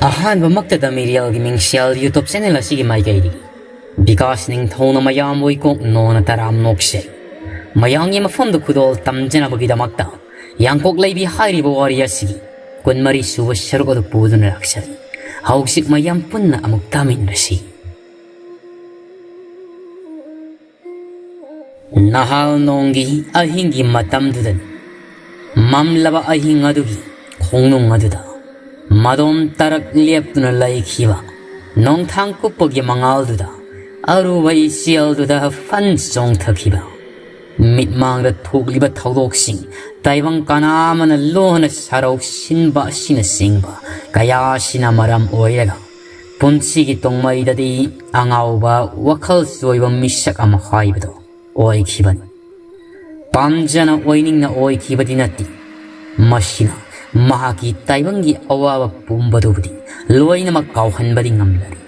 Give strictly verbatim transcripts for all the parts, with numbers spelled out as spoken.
ꯑꯍꯥꯟꯕꯃꯛꯇꯗ ꯃꯤꯔꯦꯜꯒꯤ ꯃꯤꯡꯁꯦꯜ YouTube channel ꯑꯁꯤꯒꯤ ꯃꯥꯏꯀꯩꯗꯒꯤ ꯕꯤꯀꯥꯁ ꯅꯤꯡꯊꯧꯅ ꯃꯌꯥꯝꯕꯨ ꯏꯀꯣꯛ ꯅꯣꯟꯅ ꯇꯔꯥꯝ ꯅꯣꯛꯆꯩ꯫ ꯃꯌꯥꯝꯒꯤ ꯃꯐꯝꯗ ꯈꯨꯗꯣꯜ ꯇꯝꯖꯅꯕꯒꯤꯗꯃꯛꯇ ꯌꯥꯡꯀꯣꯛ ꯂꯩꯕꯤ ꯍꯥꯏꯔꯤꯕ ꯋꯥꯔꯤ ꯑꯁꯤꯒꯤ ꯀꯨꯟꯃꯔꯤ ꯁꯨꯕ ꯁꯔꯨꯛ ꯑꯗꯨ ꯄꯨꯗꯨꯅ ꯂꯥꯛꯆꯔꯤ꯫ ꯍꯧꯖꯤꯛ ꯃꯌꯥꯝ ꯄꯨꯟꯅ ꯑꯃꯨꯛ ꯇꯥꯃꯤꯟꯅꯔꯁꯤ꯫ ꯅꯍꯥꯜ ꯅꯣꯡꯒꯤ ꯑꯍꯤꯡꯒꯤ ꯃꯇꯝꯗꯨꯗꯅꯤ꯫ ꯃꯝꯂꯕ ꯑꯍꯤꯡ ꯑꯗꯨꯒꯤ ꯈꯣꯡꯅꯨꯡ ꯑꯗꯨꯗ ꯃꯗꯣꯝ ꯇꯔꯛ ꯂꯦꯞꯇꯨꯅ ꯂꯩꯈꯤꯕ ꯅꯣꯡꯊꯥꯡ ꯀꯨꯞꯄꯒꯤ ꯃꯉꯥꯜꯗꯨꯗ ꯑꯔꯨꯕ ꯏꯆꯦꯜꯗꯨꯗ ꯐꯟ ꯆꯣꯡꯊꯈꯤꯕ꯫ ꯃꯤꯠꯃꯥꯡꯗ ꯊꯣꯛꯂꯤꯕ ꯊꯧꯗꯣꯛꯁꯤꯡ, ꯇꯥꯏꯕꯪ ꯀꯅꯥ ꯑꯃꯅ ꯂꯣꯟꯅ ꯁꯔꯧ ꯁꯤꯟꯕ ꯑꯁꯤꯅꯆꯤꯡꯕ ꯀꯌꯥ ꯑꯁꯤꯅ ꯃꯔꯝ ꯑꯣꯏꯔꯒ ꯄꯨꯟꯁꯤꯒꯤ ꯇꯣꯡꯃꯩꯗꯗꯤ ꯑꯉꯥꯎꯕ ꯋꯥꯈꯜ ꯆꯣꯏꯕ ꯃꯤꯁꯛ ꯑꯃ ꯍꯥꯏꯕꯗꯨ ꯑꯣꯏꯈꯤꯕꯅꯤ꯫ ꯄꯥꯝꯖꯅ ꯑꯣꯏꯅꯤꯡꯅ ꯑꯣꯏꯈꯤꯕꯗꯤ ꯅꯠꯇꯦ꯫ ꯃꯁꯤꯅ ꯃꯍꯥꯛꯀꯤ ꯇꯥꯏꯕꯪꯒꯤ ꯑꯋꯥꯕ ꯄꯨꯝꯕꯗꯨꯕꯨꯗꯤ ꯂꯣꯏꯅꯃꯛ ꯀꯥꯎꯍꯟꯕꯗꯤ ꯉꯝꯂꯔꯤ꯫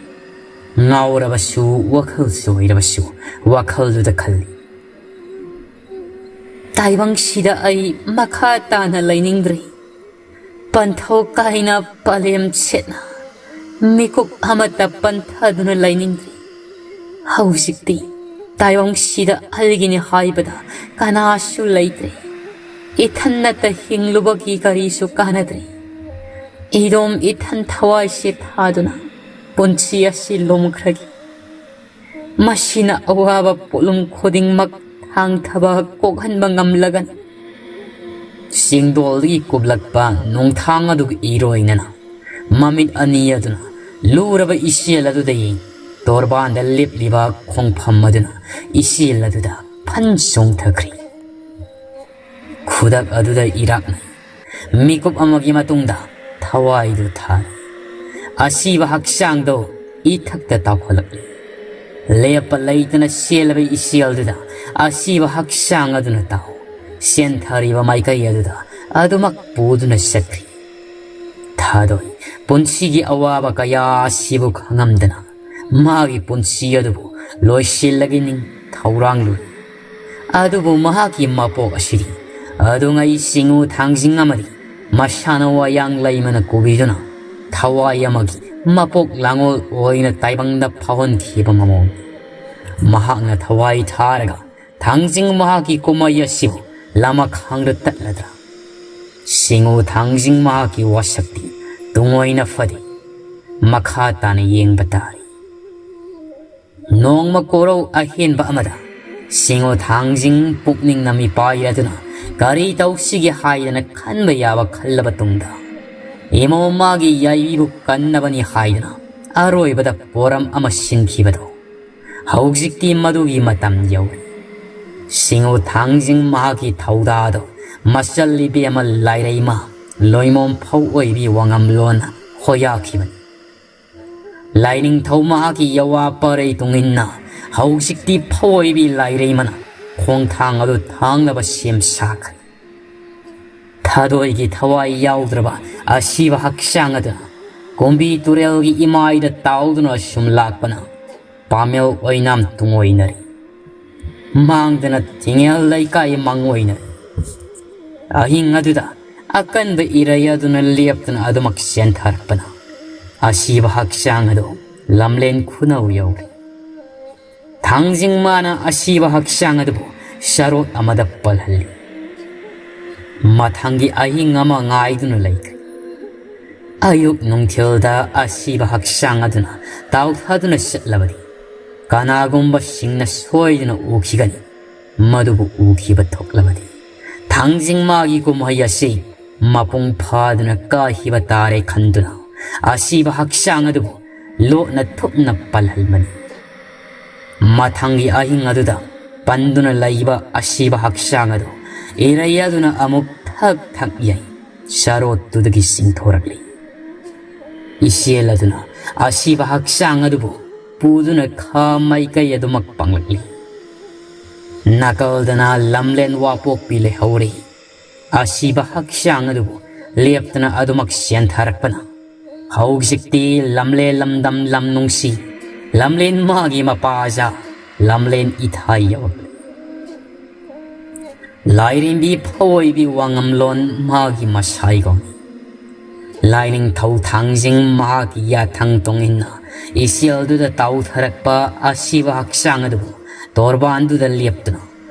ꯉꯥꯎꯔꯕꯁꯨ, ꯋꯥꯈꯜ ꯆꯣꯏꯔꯕꯁꯨ, ꯋꯥꯈꯜꯗꯨꯗ ꯈꯜꯂꯤ, "ꯇꯥꯏꯕꯪꯁꯤꯗ ꯑꯩ ꯃꯈꯥ ꯇꯥꯅ ꯂꯩꯅꯤꯡꯗ꯭ꯔꯦ꯫ ꯄꯟꯊꯧ ꯀꯥꯏꯅ ꯄꯂꯦꯝ ꯁꯦꯠꯅ ꯃꯤꯀꯨꯞ ꯑꯃꯠꯇ ꯄꯟꯊꯗꯨꯅ ꯂꯩꯅꯤꯡꯗ꯭ꯔꯦ꯫ ꯍꯧꯖꯤꯛꯇꯤ ꯇꯥꯏꯕꯪꯁꯤꯗ ꯑꯩꯒꯤꯅꯤ ꯍꯥꯏꯕꯗ ꯀꯅꯥꯁꯨ ꯂꯩꯇ꯭ꯔꯦ꯫ ꯏꯊꯟꯅꯇ ꯍꯤꯡꯂꯨꯕꯒꯤ ꯀꯔꯤꯁꯨ ꯀꯥꯟꯅꯗ꯭ꯔꯦ꯫ ꯏꯗꯣꯝ ꯏꯊꯟ ꯊꯋꯥꯏꯁꯦ ꯊꯥꯗꯨꯅ ꯄꯨꯟꯁꯤ ꯑꯁꯤ ꯂꯣꯝꯈ꯭ꯔꯒꯦ꯫ ꯃꯁꯤꯅ ꯑꯋꯥꯕ ꯄꯣꯠꯂꯨꯝ ꯈꯨꯗꯤꯡꯃꯛ ꯊꯥꯡꯊꯕ ꯀꯣꯛꯍꯟꯕ ꯉꯝꯂꯒꯅꯤ꯫" ꯆꯤꯡꯗꯣꯜꯗꯒꯤ ꯀꯨꯞꯂꯛꯄ ꯅꯣꯡꯊꯥꯡ ꯑꯗꯨꯒ ꯏꯔꯣꯏꯅꯅ ꯃꯃꯤꯠ ꯑꯅꯤ ꯑꯗꯨꯅ ꯂꯨꯔꯕ ꯏꯆꯦꯜ ꯑꯗꯨꯗ ꯌꯦꯡ, ꯇꯣꯔꯕꯥꯟꯗ ꯂꯦꯞꯂꯤꯕ ꯈꯣꯡꯐꯝ ꯑꯗꯨꯅ ꯏꯆꯦꯜ ꯑꯗꯨꯗ ꯐꯟ ꯆꯣꯡꯊꯈ꯭ꯔꯤ꯫ ꯈꯨꯗꯛ ꯑꯗꯨꯗ ꯏꯔꯥꯛꯅꯩ꯫ ꯃꯤꯀꯨꯞ ꯑꯃꯒꯤ ꯃꯇꯨꯡꯗ ꯊꯋꯥꯏꯗꯨ ꯊꯥꯔꯤ꯫ ꯑꯁꯤꯕ ꯍꯛꯆꯥꯡꯗꯣ ꯏꯊꯛꯇ ꯇꯥꯎꯈꯠꯂꯛꯂꯤ꯫ ꯂꯦꯞꯄ ꯂꯩꯇꯅ ꯆꯦꯜꯂꯕ ꯏꯆꯦꯜꯗꯨꯗ ꯑꯁꯤꯕ ꯍꯛꯆꯥꯡ ꯑꯗꯨꯅ ꯇꯥꯎ ꯆꯦꯟꯊꯔꯤꯕ ꯃꯥꯏꯀꯩ ꯑꯗꯨꯗ ꯑꯗꯨꯃꯛ ꯄꯨꯗꯨꯅ ꯆꯠꯈ꯭ꯔꯤ꯫ ꯊꯥꯗꯣꯏ ꯄꯨꯟꯁꯤꯒꯤ ꯑꯋꯥꯕ ꯀꯌꯥ ꯑꯁꯤꯕꯨ ꯈꯪꯉꯝꯗꯅ ꯃꯥꯒꯤ ꯄꯨꯟꯁꯤ ꯑꯗꯨꯕꯨ ꯂꯣꯏꯁꯤꯜꯂꯒꯦ ꯅꯤꯡ ꯊꯧꯔꯥꯡꯂꯨꯔꯤ꯫ ꯑꯗꯨꯕꯨ ꯃꯍꯥꯛꯀꯤ ꯃꯄꯣꯛ ꯑꯁꯤꯗꯤ ꯑꯗꯨꯉꯩ ꯆꯤꯡꯉꯨ ꯊꯥꯡꯖꯤꯡ ꯑꯃꯗꯤ ꯃꯁꯥꯟꯅ ꯋꯥꯌꯥꯡ ꯂꯩꯃꯅ ꯀꯣꯕꯤꯗꯨꯅ ꯊꯋꯥꯏ ꯑꯃꯒꯤ ꯃꯄꯣꯛ ꯂꯥꯡꯑꯣꯜ ꯑꯣꯏꯅ ꯇꯥꯏꯕꯪꯗ ꯐꯥꯎꯍꯟꯈꯤꯕ ꯃꯃꯣꯝ꯫ ꯃꯍꯥꯛꯅ ꯊꯋꯥꯏ ꯊꯥꯔꯒ ꯊꯥꯡꯖꯤꯡ ꯃꯍꯥꯛꯀꯤ ꯀꯨꯝꯍꯩ ꯑꯁꯤꯕꯨ ꯂꯃꯈꯥꯡꯗ ꯇꯠꯂꯗ꯭ꯔꯥ? ꯁꯤꯡꯉꯨ ꯊꯥꯡꯖꯤꯡ ꯃꯍꯥꯛꯀꯤ ꯋꯥꯁꯛꯇꯤ ꯇꯨꯡꯑꯣꯏꯅ ꯐꯗꯦ꯫ ꯃꯈꯥ ꯇꯥꯅ ꯌꯦꯡꯕ ꯇꯥꯔꯤ꯫ ꯅꯣꯡꯃ ꯀꯣꯔꯧ ꯑꯍꯦꯟꯕ ꯑꯃꯗ ꯁꯤꯡꯉꯨ ꯊꯥꯡꯖꯤꯡ ꯄꯨꯛꯅꯤꯡꯅ ꯃꯤꯄꯥꯏ ꯑꯗꯨꯅ ꯀꯔꯤ ꯇꯧꯁꯤꯒꯦ ꯍꯥꯏꯗꯅ ꯈꯟꯕ ꯌꯥꯕ ꯈꯜꯂꯕ ꯇꯨꯡꯗ, ꯏꯃꯣꯝ ꯃꯥꯒꯤ ꯌꯥꯏꯕꯤꯕꯨ ꯀꯟꯅꯕꯅꯤ ꯍꯥꯏꯗꯅ ꯑꯔꯣꯏꯕꯗ ꯄꯣꯔꯝ ꯑꯃ ꯁꯤꯟꯈꯤꯕꯗꯣ, ꯍꯧꯖꯤꯛꯇꯤ ꯃꯗꯨꯒꯤ ꯃꯇꯝ ꯌꯧꯔꯦ꯫ ꯁꯤꯡꯉꯨ ꯊꯥꯡꯖꯤꯡ ꯃꯍꯥꯛꯀꯤ ꯊꯧꯗꯥꯗꯣ ꯃꯆꯜ ꯏꯕꯦꯝꯃ ꯂꯥꯏꯔꯩꯃ ꯂꯣꯏꯃꯣꯝ ꯐꯧ ꯑꯣꯏꯕꯤ ꯋꯥꯉꯝꯂꯣꯟꯅ ꯍꯣꯌꯥꯈꯤꯕꯅꯤ꯫ ꯂꯥꯏꯅꯤꯡꯊꯧ ꯃꯍꯥꯛꯀꯤ ꯌꯋꯥ ꯄꯔꯩ ꯇꯨꯡꯏꯟꯅ ꯍꯧꯖꯤꯛꯇꯤ ꯐꯧ ꯑꯣꯏꯕꯤ ꯂꯥꯏꯔꯩꯃꯅ ꯈꯣꯡꯊꯥꯡ ꯑꯗꯨ ꯊꯥꯡꯅꯕ ꯁꯦꯝ ꯁꯥꯈ꯭ꯔꯦ꯫ ꯊꯥꯗꯣꯏꯒꯤ ꯊꯋꯥꯏ ꯌꯥꯎꯗ꯭ꯔꯕ ꯑꯁꯤꯕ ꯍꯛꯆꯥꯡ ꯑꯗꯨꯅ ꯀꯨꯝꯕꯤ ꯇꯨꯔꯦꯜꯒꯤ ꯏꯃꯥꯏꯗ ꯇꯥꯎꯗꯨꯅ ꯁꯨꯝ ꯂꯥꯛꯄꯅ ꯄꯥꯃꯦꯜ ꯑꯣꯏꯅꯥꯝ ꯇꯨꯡꯑꯣꯏꯅꯔꯤ꯫ ꯃꯥꯡꯗꯅ ꯊꯤꯡꯉꯦꯜ ꯂꯩꯀꯥꯏ ꯃꯥꯡꯑꯣꯏꯅꯔꯤ꯫ ꯑꯍꯤꯡ ꯑꯗꯨꯗ ꯑꯀꯟꯕ ꯏꯔꯩ ꯑꯗꯨꯅ ꯂꯦꯞꯇꯅ ꯑꯗꯨꯃꯛ ꯆꯦꯟꯊꯔꯛꯄꯅ ꯑꯁꯤꯕ ꯍꯛꯆꯥꯡ ꯑꯗꯨ ꯂꯝꯂꯦꯟ ꯈꯨꯅꯧ ꯌꯧꯔꯤ꯫ ꯊꯥꯡꯖꯤꯡ ꯃꯥꯅ ꯑꯁꯤꯕ ꯍꯛꯆꯥꯡ ꯑꯗꯨꯕꯨ ꯁꯔꯣꯠ ꯑꯃꯗ ꯄꯜꯍꯜꯂꯤ꯫ ꯃꯊꯪꯒꯤ ꯑꯍꯤꯡ ꯑꯃ ꯉꯥꯏꯗꯨꯅ ꯂꯩꯈ꯭ꯔꯦ꯫ ꯑꯌꯨꯛ ꯅꯨꯡꯊꯤꯜꯗ ꯑꯁꯤꯕ ꯍꯛꯆꯥꯡ ꯑꯗꯨꯅ ꯇꯥꯎꯊꯗꯨꯅ ꯆꯠꯂꯕꯗꯤ ꯀꯅꯥꯒꯨꯝꯕꯁꯤꯡꯅ ꯁꯣꯏꯗꯅ ꯎꯈꯤꯒꯅꯤ꯫ ꯃꯗꯨꯕꯨ ꯎꯈꯤꯕ ꯊꯣꯛꯂꯕꯗꯤ ꯊꯥꯡꯖꯤꯡ ꯃꯥꯒꯤ ꯀꯨꯝꯍꯩ ꯑꯁꯤ ꯃꯄꯨꯡ ꯐꯥꯗꯨꯅ ꯀꯥꯈꯤꯕ ꯇꯥꯔꯦ ꯈꯟꯗꯨꯅ ꯑꯁꯤꯕ ꯍꯛꯆꯥꯡ ꯑꯗꯨꯕꯨ ꯂꯣꯠꯅ ꯊꯨꯞꯅ ꯄꯜꯍꯟꯕꯅꯤ꯫ ꯃꯊꯪꯒꯤ ꯑꯍꯤꯡ ꯑꯗꯨꯗ ꯄꯟꯗꯨꯅ ꯂꯩꯕ ꯑꯁꯤꯕ ꯍꯛꯆꯥꯡ ꯑꯗꯨ ꯏꯔꯩ ꯑꯗꯨꯅ ꯑꯃꯨꯛ ꯊꯛ ꯊꯛ ꯌꯩ ꯆꯥꯔꯣꯠꯇꯨꯗꯒꯤ ꯆꯤꯡꯊꯣꯔꯛꯂꯤ꯫ ꯏꯆꯦꯜ ꯑꯗꯨꯅ ꯑꯁꯤꯕ ꯍꯛꯆꯥꯡ ꯑꯗꯨꯕꯨ ꯄꯨꯗꯨꯅ ꯈꯥ ꯃꯥꯏꯀꯩ ꯑꯗꯨꯃꯛ ꯄꯥꯡꯂꯛꯂꯤ꯫ ꯅꯥꯀꯜꯗꯅ ꯂꯝꯂꯦꯟ ꯋꯥꯄꯣꯛꯄꯤ ꯂꯩꯍꯧꯔꯤ꯫ ꯑꯁꯤꯕ ꯍꯛꯆꯥꯡ ꯑꯗꯨꯕꯨ ꯂꯦꯞꯇꯅ ꯑꯗꯨꯃꯛ ꯆꯦꯟꯊꯔꯛꯄꯅ ꯍꯧꯖꯤꯛꯇꯤ ꯂꯝꯂꯦꯟ ꯂꯝꯗꯝ ꯂꯝ ꯅꯨꯡꯁꯤ ꯂꯝꯂꯦꯟ ꯃꯥꯒꯤ ꯃꯄꯥꯖꯥ ꯂꯝꯂꯦꯟ ꯏꯊꯥꯏ ꯌꯧꯔꯛꯂꯤ꯫ ꯂꯥꯏꯔꯦꯝꯕꯤ ꯐꯧꯑꯣꯏꯕꯤ ꯋꯥꯉꯝꯂꯣꯟ ꯃꯥꯒꯤ ꯃꯁꯥꯏꯒꯣꯝ ꯂꯥꯏꯅꯤꯡꯊꯧ ꯊꯥꯡꯖꯤꯡ ꯃꯍꯥꯛꯀꯤ ꯌꯥꯊꯪ ꯇꯣꯡꯏꯟꯅ ꯏꯆꯦꯜꯗꯨꯗ ꯇꯥꯎꯊꯔꯛꯄ ꯑꯁꯤꯕ ꯍꯛꯆꯥꯡ ꯑꯗꯨꯕꯨ ꯇꯣꯔꯕꯥꯟꯗꯨꯗ ꯂꯦꯞꯇꯨꯅ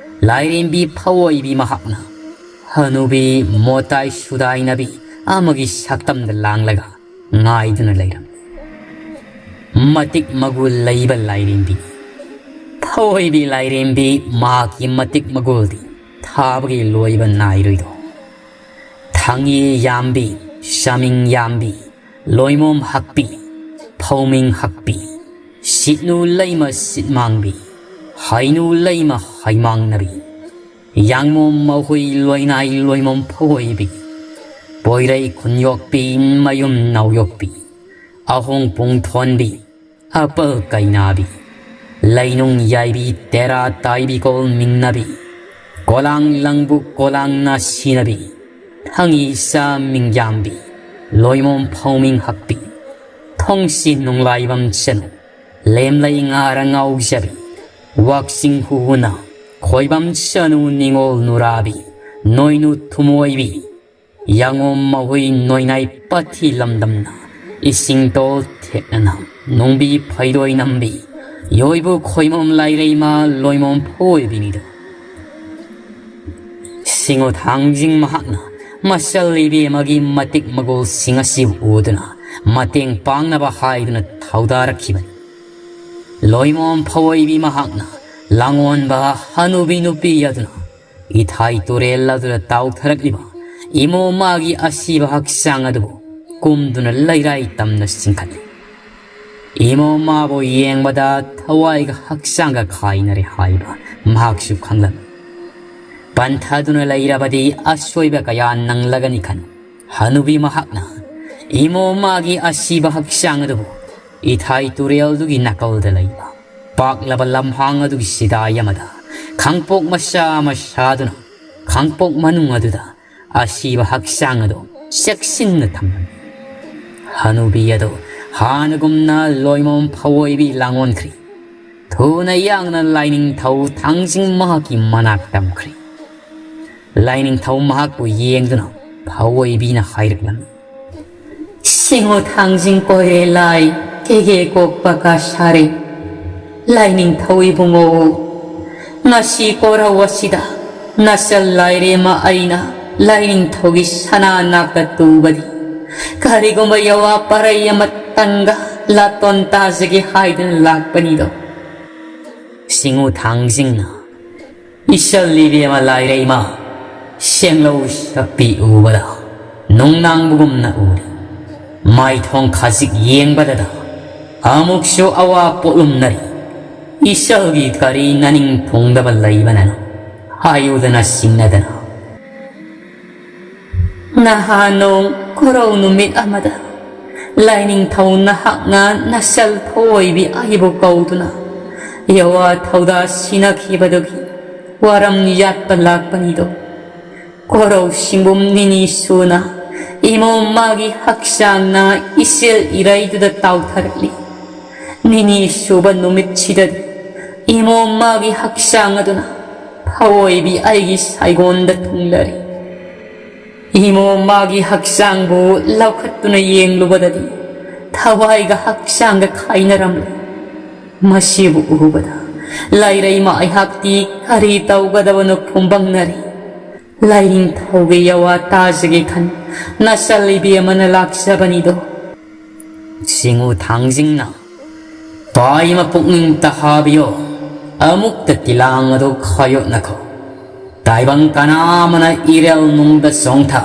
ꯂꯥꯏꯔꯦꯝꯕꯤ ꯐꯑꯣꯏꯕꯤ ꯃꯍꯥꯛꯅ ꯍꯅꯨꯕꯤ ꯃꯣꯇꯥꯏ ꯁꯨꯗꯥꯏꯅꯕꯤ ꯑꯃꯒꯤ ꯁꯛꯇꯝꯗ ꯂꯥꯡꯂꯒ ꯉꯥꯏꯗꯨꯅ ꯂꯩꯔꯝꯃꯤ꯫ ꯃꯇꯤꯛ ꯃꯒꯨꯜ ꯂꯩꯕ ꯂꯥꯏꯔꯦꯝꯕꯤ꯫ ꯐꯑꯣꯏꯕꯤ ꯂꯥꯏꯔꯦꯝꯕꯤ ꯃꯍꯥꯛꯀꯤ ꯃꯇꯤꯛ ꯃꯒꯨꯜꯗꯤ ꯊꯥꯕꯒꯤ ꯂꯣꯏꯕ ꯅꯥꯏꯔꯣꯏꯗꯣ꯫ ꯊꯥꯡꯌꯦ ꯌꯥꯝꯕꯤ, ꯆꯥꯃꯤꯡ ꯌꯥꯝꯕꯤ, ꯂꯣꯏꯃꯣꯝ ꯍꯛꯄꯤ, ꯐꯧꯃꯤꯡ ꯍꯛꯄꯤ, ꯁꯤꯠꯅꯨ ꯂꯩꯃ ꯁꯤꯠꯃꯥꯡꯕꯤ, ꯍꯩꯅꯨ ꯂꯩꯃ ꯍꯩꯃꯥꯡꯅꯕꯤ, ꯌꯥꯡꯃꯣꯝ ꯃꯍꯨꯏ ꯂꯣꯏꯅꯥꯏ ꯂꯣꯏꯃꯣꯝ ꯐꯑꯣꯏꯕꯤ, ꯄꯣꯏꯔꯩ ꯈꯨꯟꯌꯣꯛꯄꯤ ꯃꯌꯨꯝ ꯅꯥꯎꯌꯣꯛꯄꯤ, ꯑꯍꯣꯡ ꯄꯨꯡ ꯊꯣꯟꯕꯤ, ꯑꯄꯜ ꯀꯩꯅꯥꯕꯤ, ꯂꯩꯅꯨꯡ ꯌꯥꯏꯕꯤ ꯇꯦꯔꯥ ꯇꯥꯏꯕꯤ ꯀꯣꯜ ꯃꯤꯡꯅꯕꯤ, ꯀꯣꯂꯥꯡ ꯂꯪꯕꯨ ꯀꯣꯂꯥꯡꯅ ꯁꯤꯅꯕꯤ, ꯊꯪꯏ ꯆꯥ ꯃꯤꯡꯌꯥꯝꯕꯤ, ꯂꯣꯏꯃꯣꯝ ꯐꯧꯃꯤꯡ ꯍꯛꯄꯤ, ꯊꯣꯡꯁꯤ ꯅꯨꯡꯂꯥꯏꯕꯝ ꯆꯅꯨ, ꯂꯦꯝꯂꯩ ꯉꯥꯔ ꯉꯥꯎꯖꯕꯤ, ꯋꯥꯛꯆꯤꯡ ꯍꯨꯍꯨꯅ, ꯈꯣꯏꯕꯝ ꯆꯅꯨ ꯅꯤꯉꯣꯜ ꯅꯨꯔꯥꯕꯤ, ꯅꯣꯏꯅꯨ ꯊꯨꯃꯣꯏꯕꯤ, ꯌꯥꯉꯣꯝ ꯃꯍꯨꯏ ꯅꯣꯏꯅꯥꯏ ꯄꯥꯊꯤ ꯂꯝꯗꯝꯅ, ꯏꯁꯤꯡ ꯇꯣꯜ ꯊꯦꯠꯅꯅ, ꯅꯨꯡꯕꯤ ꯐꯩꯗꯣꯏ ꯅꯝꯕꯤ, ꯌꯣꯏꯕꯨ ꯈꯣꯏꯃꯣꯝ ꯂꯥꯏꯔꯩꯃ ꯂꯣꯏꯃꯣꯝ ꯐꯣꯏꯕꯤꯅꯤꯗꯣ꯫ ꯁꯤꯡꯉꯣ ꯊꯥꯡꯖꯤꯡ ꯃꯍꯥꯛꯅ ꯃꯆꯜ ꯏꯕꯦꯝꯃꯒꯤ ꯃꯇꯤꯛ ꯃꯒꯨꯜꯁꯤꯡ ꯑꯁꯤ ꯎꯗꯨꯅ ꯃꯇꯦꯡ ꯄꯥꯡꯅꯕ ꯍꯥꯏꯗꯨꯅ ꯊꯧꯗꯥꯔꯛꯈꯤꯕꯅꯤ꯫ ꯂꯣꯏꯃꯣꯝ ꯐꯑꯣꯏꯕꯤ ꯃꯍꯥꯛꯅ ꯂꯥꯡꯑꯣꯟꯕ ꯍꯅꯨꯕꯤ ꯅꯨꯄꯤ ꯑꯗꯨꯅ ꯏꯊꯥꯏ ꯇꯨꯔꯦꯜ ꯑꯗꯨꯗ ꯇꯥꯎꯊꯔꯛꯂꯤꯕ ꯏꯃꯣ ꯃꯥꯒꯤ ꯑꯁꯤꯕ ꯍꯛꯆꯥꯡ ꯑꯗꯨꯕꯨ ꯀꯨꯝꯗꯨꯅ ꯂꯩꯔꯥꯏ ꯇꯝꯅ ꯆꯤꯡꯈꯠꯂꯤ꯫ ꯏꯃꯣ ꯃꯥꯕꯨ ꯌꯦꯡꯕꯗ ꯊꯋꯥꯏꯒ ꯍꯛꯆꯥꯡꯒ ꯈꯥꯏꯅꯔꯦ ꯍꯥꯏꯕ ꯃꯍꯥꯛꯁꯨ ꯈꯪꯂꯝꯃꯤ꯫ ꯄꯟꯊꯗꯨꯅ ꯂꯩꯔꯕꯗꯤ ꯑꯁꯣꯏꯕ ꯀꯌꯥ ꯅꯪꯂꯒꯅꯤ ꯈꯟ ꯍꯅꯨꯕꯤ ꯃꯍꯥꯛꯅ ꯏꯃꯣ ꯃꯥꯒꯤ ꯑꯁꯤꯕ ꯍꯛꯆꯥꯡ ꯑꯗꯨꯕꯨ ꯏꯊꯥꯏ ꯇꯨꯔꯦꯜꯗꯨꯒꯤ ꯅꯥꯀꯜꯗ ꯂꯩꯕ ꯄꯥꯛꯂꯕ ꯂꯝꯍꯥꯡ ꯑꯗꯨꯒꯤ ꯁꯤꯗꯥꯏ ꯑꯃꯗ ꯈꯥꯡꯄꯣꯛ ꯃꯆꯥ ꯑꯃ ꯁꯥꯗꯨꯅ ꯈꯥꯡꯄꯣꯛ ꯃꯅꯨꯡ ꯑꯗꯨꯗ ꯑꯁꯤꯕ ꯍꯛꯆꯥꯡ ꯑꯗꯨ ꯆꯦꯛꯁꯤꯟꯅ ꯊꯝꯂꯝꯃꯤ꯫ ꯍꯅꯨꯕꯤ ꯑꯗꯨ ꯍꯥꯟꯅꯒꯨꯝꯅ ꯂꯣꯏꯃꯣꯝ ꯐꯑꯣꯏꯕꯤ ꯂꯥꯡꯑꯣꯟꯈ꯭ꯔꯤ꯫ ꯊꯨꯅ ꯌꯥꯡꯅ ꯂꯥꯏꯅꯤꯡꯊꯧ ꯊꯥꯡꯖꯤꯡ ꯃꯍꯥꯛꯀꯤ ꯃꯅꯥꯛ ꯇꯝꯈ꯭ꯔꯤ꯫ ꯂꯥꯏꯅꯤꯡꯊꯧ ꯃꯍꯥꯛꯄꯨ ꯌꯦꯡꯗꯨꯅ ꯐꯑꯣꯏꯕꯤꯅ ꯍꯥꯏꯔꯛꯂꯝꯃꯤ, ꯁꯤꯡꯉꯨ ꯊꯥꯡꯖꯤꯡ ꯀꯣꯏꯔꯦ ꯂꯥꯏ, ꯀꯦꯒꯦ ꯀꯣꯛꯄ ꯀꯥ ꯁꯥꯔꯦ꯫ ꯂꯥꯏꯅꯤꯡꯊꯧ ꯏꯕꯨꯡꯉꯣ, ꯉꯁꯤ ꯀꯣꯔꯧ ꯑꯁꯤꯗ ꯅꯆꯜ ꯂꯥꯏꯔꯦꯝꯃ ꯑꯩꯅ ꯂꯥꯏꯅꯤꯡꯊꯧꯒꯤ ꯁꯅꯥ ꯅꯥꯛꯇ ꯇꯨꯕꯗꯤ ꯀꯔꯤꯒꯨꯝꯕ ꯌꯋꯥ ꯄꯔꯩ ꯑꯃꯇꯪꯒ ꯂꯥꯇꯣꯟ ꯇꯥꯖꯒꯦ ꯍꯥꯏꯗꯨꯅ ꯂꯥꯛꯄꯅꯤꯗꯣ꯫ ꯁꯤꯡꯉꯨ ꯊꯥꯡꯖꯤꯡꯅ ꯏꯁꯜ ꯏꯕꯦꯝꯃ ꯂꯥꯏꯔꯩꯃ ꯁꯦꯡꯂꯧ ꯁꯛꯄꯤ ꯎꯕꯗ ꯅꯨꯡꯅꯥꯡꯕꯒꯨꯝꯅ ꯎꯔꯤ꯫ ꯃꯥꯏꯊꯣꯡ ꯈꯖꯤꯛ ꯌꯦꯡꯕꯗꯗ ꯑꯃꯨꯛꯁꯨ ꯑꯋꯥ ꯄꯣꯠꯂꯨꯝꯅꯔꯤ꯫ ꯏꯁꯜꯒꯤ ꯀꯔꯤ ꯅꯅꯤꯡ ꯊꯨꯡꯗꯕ ꯂꯩꯕꯅꯅꯣ ꯍꯥꯏꯌꯨꯗꯅ ꯁꯤꯡꯅꯗꯅ꯫ ꯅꯍꯥꯟ ꯅꯣꯡ ꯀꯣꯔꯧ ꯅꯨꯃꯤꯠ ꯑꯃꯗ ꯂꯥꯏꯅꯤꯡꯊꯧ ꯅꯍꯥꯛꯅ ꯅꯁꯜ ꯊꯧꯑꯣꯏꯕꯤ ꯑꯩꯕꯨ ꯀꯧꯗꯨꯅ ꯌꯋꯥ ꯊꯧꯗꯥ ꯁꯤꯟꯅꯈꯤꯕꯗꯨꯒꯤ ꯋꯥꯔꯝ ꯌꯥꯠꯄ ꯂꯥꯛꯄꯅꯤꯗꯣ꯫ ꯀꯣꯔꯧ ꯁꯤꯡꯕꯨꯝ ꯅꯤꯅꯤ ꯁꯨꯅ ꯏꯃꯣꯝ ꯃꯥꯒꯤ ꯍꯛꯆꯥꯡꯅ ꯏꯁꯦꯜ ꯏꯔꯩꯗꯨꯗ ꯇꯥꯎꯊꯔꯛꯂꯤ꯫ ꯅꯤꯅꯤ ꯁꯨꯕ ꯅꯨꯃꯤꯠꯁꯤꯗꯗꯤ ꯏꯃꯣꯝ ꯃꯥꯒꯤ ꯍꯛꯆꯥꯡ ꯑꯗꯨꯅ ꯊꯧꯑꯣꯏꯕꯤ ꯑꯩꯒꯤ ꯁꯥꯏꯒꯣꯟꯗ ꯊꯨꯡꯂꯔꯤ꯫ ꯏꯃꯣꯝ ꯃꯥꯒꯤ ꯍꯛꯆꯥꯡꯕꯨ ꯂꯧꯈꯠꯇꯨꯅ ꯌꯦꯡꯂꯨꯕꯗꯗꯤ ꯊꯋꯥꯏꯒ ꯍꯛꯆꯥꯡꯒ ꯈꯥꯏꯅꯔꯝꯂꯦ꯫ ꯃꯁꯤꯕꯨ ꯎꯕꯗ ꯂꯥꯏꯔꯩꯃ ꯑꯩꯍꯥꯛꯇꯤ ꯀꯔꯤ ꯇꯧꯒꯗꯕꯅꯣ ꯐꯨꯝꯕꯪꯅꯔꯤ꯫ ꯂꯥꯏꯅꯤꯡꯊꯧꯒꯤ ꯌꯋꯥ ꯇꯥꯖꯒꯦ ꯈꯟ ꯅꯁꯜ ꯏꯕꯦꯝꯃꯅ ꯂꯥꯛꯆꯕꯅꯤꯗꯣ꯫ ꯁꯤꯡꯉꯨ ꯊꯥꯡꯖꯤꯡꯅ ꯄꯥꯏꯃ ꯄꯨꯛꯅꯤꯡ ꯇꯍꯥꯕꯤꯌꯣ꯫ ꯑꯃꯨꯛꯇ ꯇꯤꯂꯥꯡ ꯑꯗꯨ ꯈꯥꯌꯣꯠꯅꯈꯣ꯫ ꯇꯥꯏꯕꯪ ꯀꯅꯥ ꯑꯃꯅ ꯏꯔꯦꯜ ꯅꯨꯡꯗ ꯆꯣꯡꯊ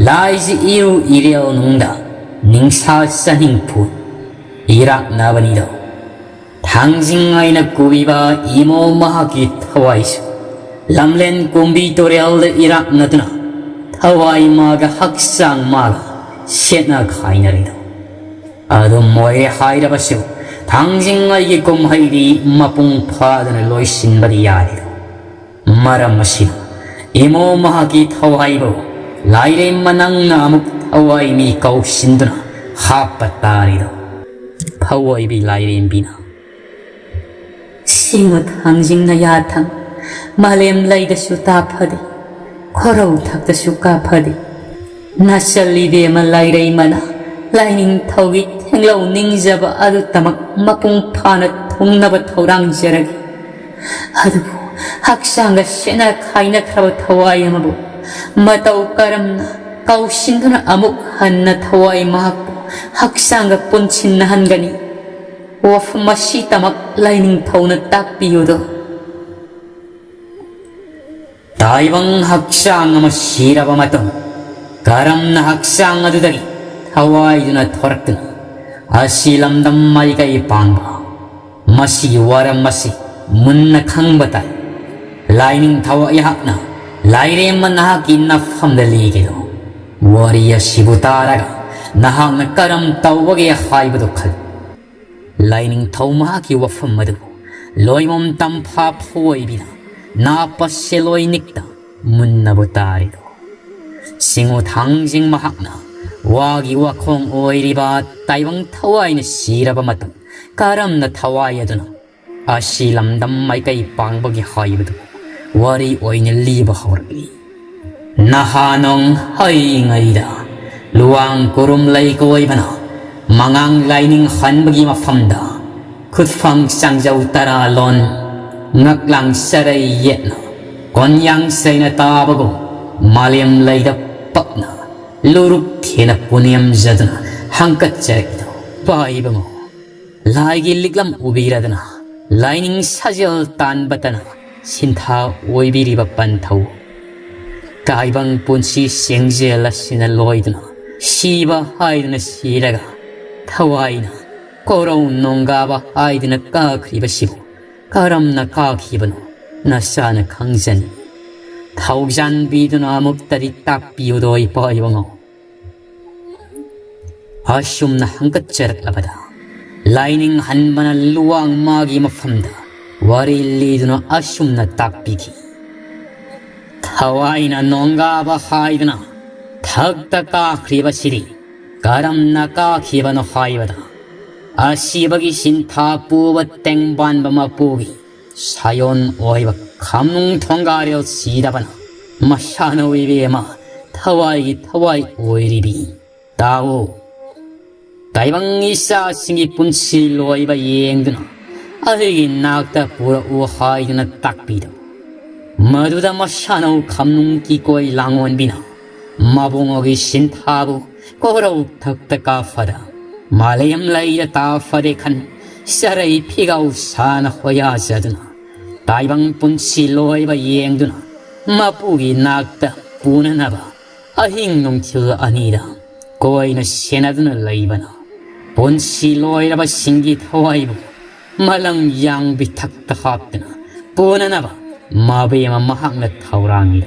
ꯂꯥꯏꯖꯤ ꯏꯔꯨ ꯏꯔꯦꯜ ꯅꯨꯡꯗ ꯅꯤꯡꯁꯥ ꯆꯥꯅꯤꯡꯐꯨ ꯏꯔꯥꯛꯅꯕꯅꯤꯗꯣ꯫ ꯊꯥꯡꯖꯤꯡ ꯑꯩꯅ ꯀꯨꯕꯤꯕ ꯏꯃꯣ ꯃꯍꯥꯛꯀꯤ ꯊꯋꯥꯏꯁꯨ ꯂꯝꯂꯦꯟ ꯀꯨꯝꯕꯤ ꯇꯨꯔꯦꯜꯗ ꯏꯔꯥꯛꯅꯗꯨꯅ ꯊꯋꯥꯏ ꯃꯥꯒ ꯍꯛꯆꯥꯡ ꯃꯥꯒ ꯁꯦꯠꯅ ꯈꯥꯏꯅꯔꯤꯗꯣ꯫ ꯑꯗꯨꯝ ꯑꯣꯏꯔꯦ ꯍꯥꯏꯔꯕꯁꯨ ꯊꯥꯡꯖꯤꯡ ꯑꯩꯒꯤ ꯀꯨꯝꯍꯩꯗꯤ ꯃꯄꯨꯡ ꯐꯥꯗꯅ ꯂꯣꯏꯁꯤꯟꯕꯗꯤ ꯌꯥꯔꯤꯗꯣ꯫ ꯃꯔꯝ ꯑꯁꯤꯅ ꯏꯃꯣ ꯃꯍꯥꯛꯀꯤ ꯊꯋꯥꯏꯕꯨ ꯂꯥꯏꯔꯦꯝꯕ ꯅꯪꯅ ꯑꯃꯨꯛ ꯊꯋꯥꯏ ꯃꯤ ꯀꯧꯁꯤꯟꯗꯨꯅ ꯍꯥꯞꯄ ꯇꯥꯔꯤꯗꯣ꯫ ꯊꯋꯥꯏꯕꯤ ꯂꯥꯏꯔꯦꯝꯕꯤꯅ ꯁꯤꯡꯉꯨ ꯊꯥꯡꯖꯤꯡꯅ ꯌꯥꯊꯪ ꯃꯥꯂꯦꯝ ꯂꯩꯗꯁꯨ ꯇꯥꯐꯗꯦ, ꯈꯣꯔꯧ ꯊꯛꯇꯁꯨ ꯀꯥꯐꯗꯦ꯫ ꯅꯆꯜ ꯏꯕꯦꯝꯃ ꯂꯥꯏꯔꯩꯃꯅ ꯂꯥꯏꯅꯤꯡꯊꯧꯒꯤ ꯊꯦꯡꯂꯧ ꯅꯤꯡꯖꯕ ꯑꯗꯨꯇꯃꯛ ꯃꯄꯨꯡ ꯐꯥꯅ ꯊꯨꯡꯅꯕ ꯊꯧꯔꯥꯡꯖꯔꯒꯦ꯫ ꯑꯗꯨꯕꯨ ꯍꯛꯆꯥꯡꯒ ꯁꯦꯠꯅ ꯈꯥꯏꯅꯈ꯭ꯔꯕ ꯊꯋꯥꯏ ꯑꯃꯕꯨ ꯃꯇꯧ ꯀꯔꯝꯅ ꯀꯥꯎꯁꯤꯟꯗꯨꯅ ꯑꯃꯨꯛ ꯍꯟꯅ ꯊꯋꯥꯏ ꯃꯍꯥꯛꯄꯨ ꯍꯛꯆꯥꯡꯒ ꯄꯨꯟꯁꯤꯟꯅꯍꯟꯒꯅꯤ? ꯋꯥꯐꯝ ꯑꯁꯤꯇꯃꯛ ꯂꯥꯏꯅꯤꯡꯊꯧꯅ ꯇꯥꯛꯄꯤꯌꯨꯗꯣ꯫ ꯇꯥꯏꯕꯪ ꯍꯛꯆꯥꯡ ꯑꯃ ꯁꯤꯔꯕ ꯃꯇꯨꯡ ꯀꯔꯝꯅ ꯍꯛꯆꯥꯡ ꯑꯗꯨꯗꯒꯤ ꯊꯋꯥꯏꯗꯨꯅ ꯊꯣꯔꯛꯇꯨꯅ ꯑꯁꯤ ꯂꯝꯗꯝ ꯃꯥꯏꯀꯩ ꯄꯥꯡꯕ? ꯃꯁꯤꯒꯤ ꯋꯥꯔꯝ ꯑꯁꯤ ꯃꯨꯟꯅ ꯈꯪꯕ ꯇꯥꯏ꯫ ꯂꯥꯏꯅꯤꯡꯊꯧ ꯑꯩꯍꯥꯛꯅ ꯂꯥꯏꯔꯦꯝꯕ ꯅꯍꯥꯛꯀꯤ ꯅꯐꯝꯗ ꯂꯤꯒꯦꯗꯣ꯫ ꯋꯥꯔꯤ ꯑꯁꯤꯕꯨ ꯇꯥꯔꯒ ꯅꯍꯥꯛꯅ ꯀꯔꯝ ꯇꯧꯕꯒꯦ ꯍꯥꯏꯕꯗꯨ ꯈꯜꯂꯨ꯫ ꯂꯥꯏꯅꯤꯡꯊꯧ ꯃꯍꯥꯛꯀꯤ ꯋꯥꯐꯝ ꯑꯗꯨ ꯂꯣꯏꯃꯝ ꯇꯝꯐꯥ ꯐꯣꯏꯕꯤꯅ ꯅꯥꯞꯄ ꯁꯦꯂꯣꯏ ꯅꯤꯛꯇ ꯃꯨꯟꯅꯕꯨ ꯇꯥꯔꯤꯗꯣ꯫ ꯁꯤꯡꯉꯨ ꯊꯥꯡꯖꯤꯡ ꯃꯍꯥꯛꯅ ꯋꯥꯒꯤ ꯋꯥꯈꯣꯡ ꯑꯣꯏꯔꯤꯕ ꯇꯥꯏꯕꯪ ꯊꯋꯥꯏꯅ ꯁꯤꯔꯕ ꯃꯇꯝ ꯀꯔꯝꯅ ꯊꯋꯥꯏ ꯑꯗꯨꯅ ꯑꯁꯤ ꯂꯝꯗꯝ ꯃꯥꯏꯀꯩ ꯄꯥꯡꯕꯒꯦ ꯍꯥꯏꯕꯗꯨ ꯋꯥꯔꯤ ꯑꯣꯏꯅ ꯂꯤꯕ ꯍꯧꯔꯛꯂꯤ꯫ ꯅꯍꯥ ꯅꯣꯡ ꯍꯩꯉꯩꯗ ꯂꯨꯋꯥꯡ ꯀꯨꯔꯨꯝ ꯂꯩꯀꯣꯏꯕꯅ ꯃꯉꯥꯡ ꯂꯥꯏꯅꯤꯡ ꯍꯟꯕꯒꯤ ꯃꯐꯝꯗ ꯈꯨꯠꯐꯝ ꯆꯥꯡꯖꯧ ꯇꯔꯥ ꯂꯣꯟ ꯉꯛꯂꯥꯡ ꯆꯔꯩ ꯌꯦꯠꯅ ꯀꯣꯟꯌꯥꯡ ꯆꯩꯅ ꯇꯥꯕꯒꯨꯝ ꯃꯥꯂꯦꯝ ꯂꯩꯗ ꯄꯛꯅ ꯂꯨꯔꯨꯛ ꯊꯦꯅ ꯄꯨꯅꯦꯝꯖꯗꯨꯅ ꯍꯪꯀꯠꯆꯔꯛꯏꯗꯣ꯫ ꯄꯥꯏꯕꯉꯣ, ꯂꯥꯏꯒꯤ ꯂꯤꯛꯂꯝ ꯎꯕꯤꯔꯗꯅ ꯂꯥꯏꯅꯤꯡ ꯁꯥꯖꯦꯜ ꯇꯥꯟꯕꯇꯅ ꯁꯤꯟꯊꯥ ꯑꯣꯏꯕꯤꯔꯤꯕ ꯄꯟꯊꯧ꯫ ꯇꯥꯏꯕꯪ ꯄꯨꯟꯁꯤ ꯁꯦꯡꯖꯦꯜ ꯑꯁꯤꯅ ꯂꯣꯏꯗꯨꯅ ꯁꯤꯕ ꯍꯥꯏꯗꯨꯅ ꯁꯤꯔꯒ ꯊꯋꯥꯏꯅ ꯀꯣꯔꯧ ꯅꯣꯡꯒꯥꯕ ꯍꯥꯏꯗꯨꯅ ꯀꯥꯈ꯭ꯔꯤꯕꯁꯤꯕꯨ ꯀꯔꯝꯅ ꯀꯥꯈꯤꯕꯅꯣ ꯅꯁꯥꯅ ꯈꯪꯖꯅꯤ꯫ ꯊꯧꯖꯥꯟꯕꯤꯗꯨꯅ ꯑꯃꯨꯛꯇꯗꯤ ꯇꯥꯛꯄꯤꯌꯨꯗꯣ ꯏꯄꯥ ꯏꯕꯨꯡꯉꯣ꯫ ꯑꯁꯨꯝꯅ ꯍꯪꯀꯠꯆꯔꯛꯂꯕꯗ ꯂꯥꯏꯅꯤꯡ ꯍꯟꯕꯅ ꯂꯨꯋꯥꯡ ꯃꯥꯒꯤ ꯃꯐꯝꯗ ꯋꯥꯔꯤ ꯂꯤꯗꯨꯅ ꯑꯁꯨꯝꯅ ꯇꯥꯛꯄꯤꯈꯤ꯫ ꯊꯋꯥꯏꯅ ꯅꯣꯡꯒꯥꯕ ꯍꯥꯏꯗꯨꯅ ꯊꯛꯇ ꯀꯥꯈ꯭ꯔꯤꯕꯁꯤꯗꯤ ꯀꯔꯝꯅ ꯀꯥꯈꯤꯕꯅꯣ ꯍꯥꯏꯕꯗ, ꯑꯁꯤꯕꯒꯤ ꯁꯤꯟꯊꯥ ꯄꯨꯕ ꯇꯦꯡꯕꯥꯟꯕ ꯃꯄꯨꯒꯤ ꯁꯥꯌꯣꯟ ꯑꯣꯏꯕ ꯈꯝꯅꯨꯡ ꯊꯣꯡꯒꯥꯔꯦꯜ ꯁꯤꯗꯕꯅ ꯃꯁꯥꯅ ꯑꯣꯏꯕꯤ ꯑꯃ ꯊꯋꯥꯏꯒꯤ ꯊꯋꯥꯏ ꯑꯣꯏꯔꯤꯕꯤ꯫ ꯇꯥꯎ꯫ ꯇꯥꯏꯕꯪ ꯏꯆꯥꯁꯤꯡꯒꯤ ꯄꯨꯟꯁꯤ ꯂꯣꯏꯕ ꯌꯦꯡꯗꯨꯅ ꯑꯩꯒꯤ ꯅꯥꯛꯇ ꯄꯨꯔꯛꯎ ꯍꯥꯏꯗꯨꯅ ꯇꯥꯛꯄꯤꯔꯕ꯫ ꯃꯗꯨꯗ ꯃꯁꯥꯅꯧ ꯈꯝꯅꯨꯡ ꯀꯤꯀꯣꯏ ꯂꯥꯡꯑꯣꯟꯕꯤꯅ ꯃꯕꯨꯡꯉꯣꯒꯤ ꯁꯤꯟꯊꯥꯕꯨ ꯀꯣꯔꯧ ꯊꯛꯇ ꯀꯥꯐꯗ ꯃꯥꯂꯦꯝ ꯂꯩꯔ ꯇꯥꯐꯗꯦ ꯈꯟ ꯆꯔꯩ ꯐꯤꯒꯥꯎ ꯁꯥꯅ ꯍꯣꯌꯥꯖꯗꯨꯅ ꯇꯥꯏꯕꯪ ꯄꯨꯟꯁꯤ ꯂꯣꯏꯕ ꯌꯦꯡꯗꯨꯅ ꯃꯄꯨꯒꯤ ꯅꯥꯛꯇ ꯄꯨꯅꯅꯕ ꯑꯍꯤꯡ ꯅꯨꯡꯊꯤꯜ ꯑꯅꯤꯗ ꯀꯣꯏꯅ ꯁꯦꯟꯅꯗꯨꯅ ꯂꯩꯕꯅ ꯄꯨꯟꯁꯤ ꯂꯣꯏꯔꯕꯁꯤꯡꯒꯤ ꯊꯋꯥꯏꯕꯨ ꯃꯂꯪ ꯌꯥꯡꯕꯤ ꯊꯛꯇ ꯍꯥꯞꯇꯨꯅ ꯄꯨꯅꯅꯕ ꯃꯕꯦꯝꯃ ꯃꯍꯥꯛꯅ ꯊꯧꯔꯥꯡꯂꯤ꯫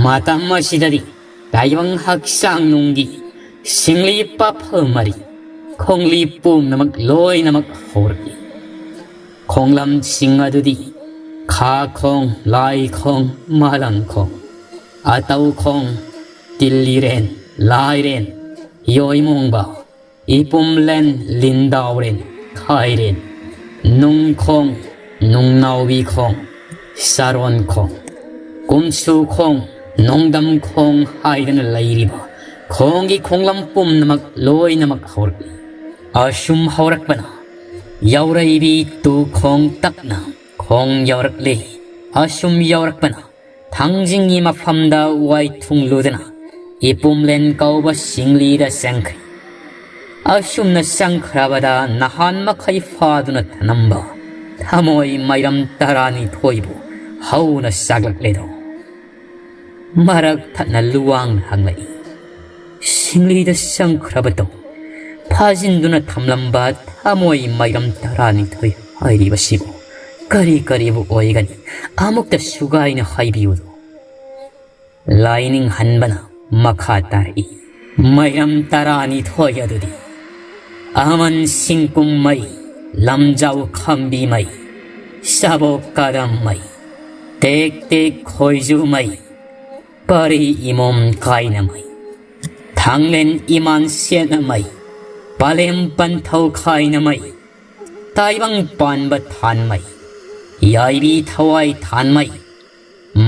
ꯃꯇꯝ ꯑꯁꯤꯗꯗꯤ ꯇꯥꯏꯕꯪ ꯍꯛꯆꯥꯡ ꯅꯨꯡꯒꯤ ꯁꯤꯡꯂꯤ ꯄꯥꯐꯜ ꯃꯔꯤ ꯈꯣꯡꯂꯤ ꯄꯨꯝꯅꯃꯛ ꯂꯣꯏꯅꯃꯛ ꯍꯧꯔꯛꯏ꯫ ꯈꯣꯡꯂꯝꯁꯤꯡ ꯑꯗꯨꯗꯤ ꯈꯥ ꯈꯣꯡ, ꯂꯥꯏ ꯈꯣꯡ, ꯃꯥꯂꯪ ꯈꯣꯡ, ꯑꯇꯧ ꯈꯣꯡ, ꯇꯤꯜꯂꯤꯔꯦꯟ, ꯂꯥꯏꯔꯦꯟ, ꯌꯣꯏꯃꯣꯡꯕ, ꯏꯄꯨꯝꯂꯦꯟ, ꯂꯤꯟꯗꯥꯎꯔꯦꯟ, ꯈꯥꯏꯔꯦꯟ, ꯅꯨꯡꯈꯣꯡ, ꯅꯨꯡꯅꯥꯎꯕꯤ ꯈꯣꯡ, ꯆꯥꯔꯣꯟ ꯈꯣꯡ, ꯀꯨꯝꯁꯨ ꯈꯣꯡ, ꯅꯣꯡꯗꯝ ꯈꯣꯡ ꯍꯥꯏꯗꯅ ꯂꯩꯔꯤꯕ ꯈꯣꯡꯒꯤ ꯈꯣꯡꯂꯝ ꯄꯨꯝꯅꯃꯛ ꯂꯣꯏꯅꯃꯛ ꯍꯧꯔꯛꯂꯤ꯫ ꯑꯁꯨꯝ ꯍꯧꯔꯛꯄꯅ ꯌꯥꯎꯔꯩꯕꯤ ꯇꯨ ꯈꯣꯡ ꯇꯛꯅ ꯈꯣꯡ ꯌꯧꯔꯛꯂꯤ꯫ ꯑꯁꯨꯝ ꯌꯧꯔꯛꯄꯅ ꯊꯥꯡꯖꯤꯡꯒꯤ ꯃꯐꯝꯗ ꯋꯥꯏ ꯊꯨꯡꯂꯨꯗꯨꯅ ꯏꯄꯨꯝꯂꯦꯟ ꯀꯧꯕ ꯁꯤꯡꯂꯤꯗ ꯆꯪꯈ꯭ꯔꯦ꯫ ꯑꯁꯨꯝꯅ ꯆꯪꯈ꯭ꯔꯕꯗ ꯅꯍꯥꯟ ꯃꯈꯩ ꯐꯥꯗꯨꯅ ꯊꯅꯝꯕ ꯊꯃꯣꯏ ꯃꯩꯔꯝ ꯇꯔꯥꯅꯤꯊꯣꯏꯕꯨ ꯍꯧꯅ ꯆꯥꯛꯂꯛꯂꯦꯗꯣ꯫ ꯃꯔꯛ ꯊꯠꯅ ꯂꯨꯋꯥꯡꯅ ꯍꯪꯂꯛꯏ, "ꯁꯤꯡꯂꯤꯗ ꯆꯪꯈ꯭ꯔꯕꯗꯣ ꯐꯥꯖꯤꯟꯗꯨꯅ ꯊꯝꯂꯝꯕ ꯊꯃꯣꯏ ꯃꯩꯔꯝ ꯇꯔꯥꯅꯤꯊꯣꯏ ꯍꯥꯏꯔꯤꯕꯁꯤꯕꯨ ꯀꯔꯤ ꯀꯔꯤꯕꯨ ꯑꯣꯏꯒꯅꯤ? ꯑꯃꯨꯛꯇ ꯁꯨꯒꯥꯏꯅ ꯍꯥꯏꯕꯤꯌꯨꯗꯣ?" ꯂꯥꯏꯅꯤꯡꯍꯟꯕꯅ ꯃꯈꯥ ꯇꯥꯔꯛꯏ, "ꯃꯩꯔꯝ ꯇꯔꯥꯅꯤꯊꯣꯏ ꯑꯗꯨꯗꯤ ꯑꯃꯟ ꯁꯤꯡꯀꯨꯝꯃꯩ, ꯂꯝꯖꯥꯎ ꯈꯝꯕꯤꯃꯩ, ꯁꯥꯕꯣꯛ ꯀꯥꯗꯝꯃꯩ, ꯇꯦꯛ ꯇꯦꯛ ꯈꯣꯏꯖꯨꯃꯩ, ꯄꯥꯔꯤ ꯏꯃꯣꯝ ꯀꯥꯏꯅꯃꯩ, ꯊꯥꯡꯂꯦꯟ ꯏꯃꯥꯟ ꯁꯦꯠꯅꯃꯩ, ꯄꯥꯂꯦꯝ ꯄꯟꯊꯧ ꯈꯥꯏꯅꯃꯩ, ꯇꯥꯏꯕꯪ ꯄꯥꯟꯕ ꯊꯥꯟꯃꯩ, ꯌꯥꯏꯕꯤ ꯊꯋꯥꯏ ꯊꯥꯟꯃꯩ,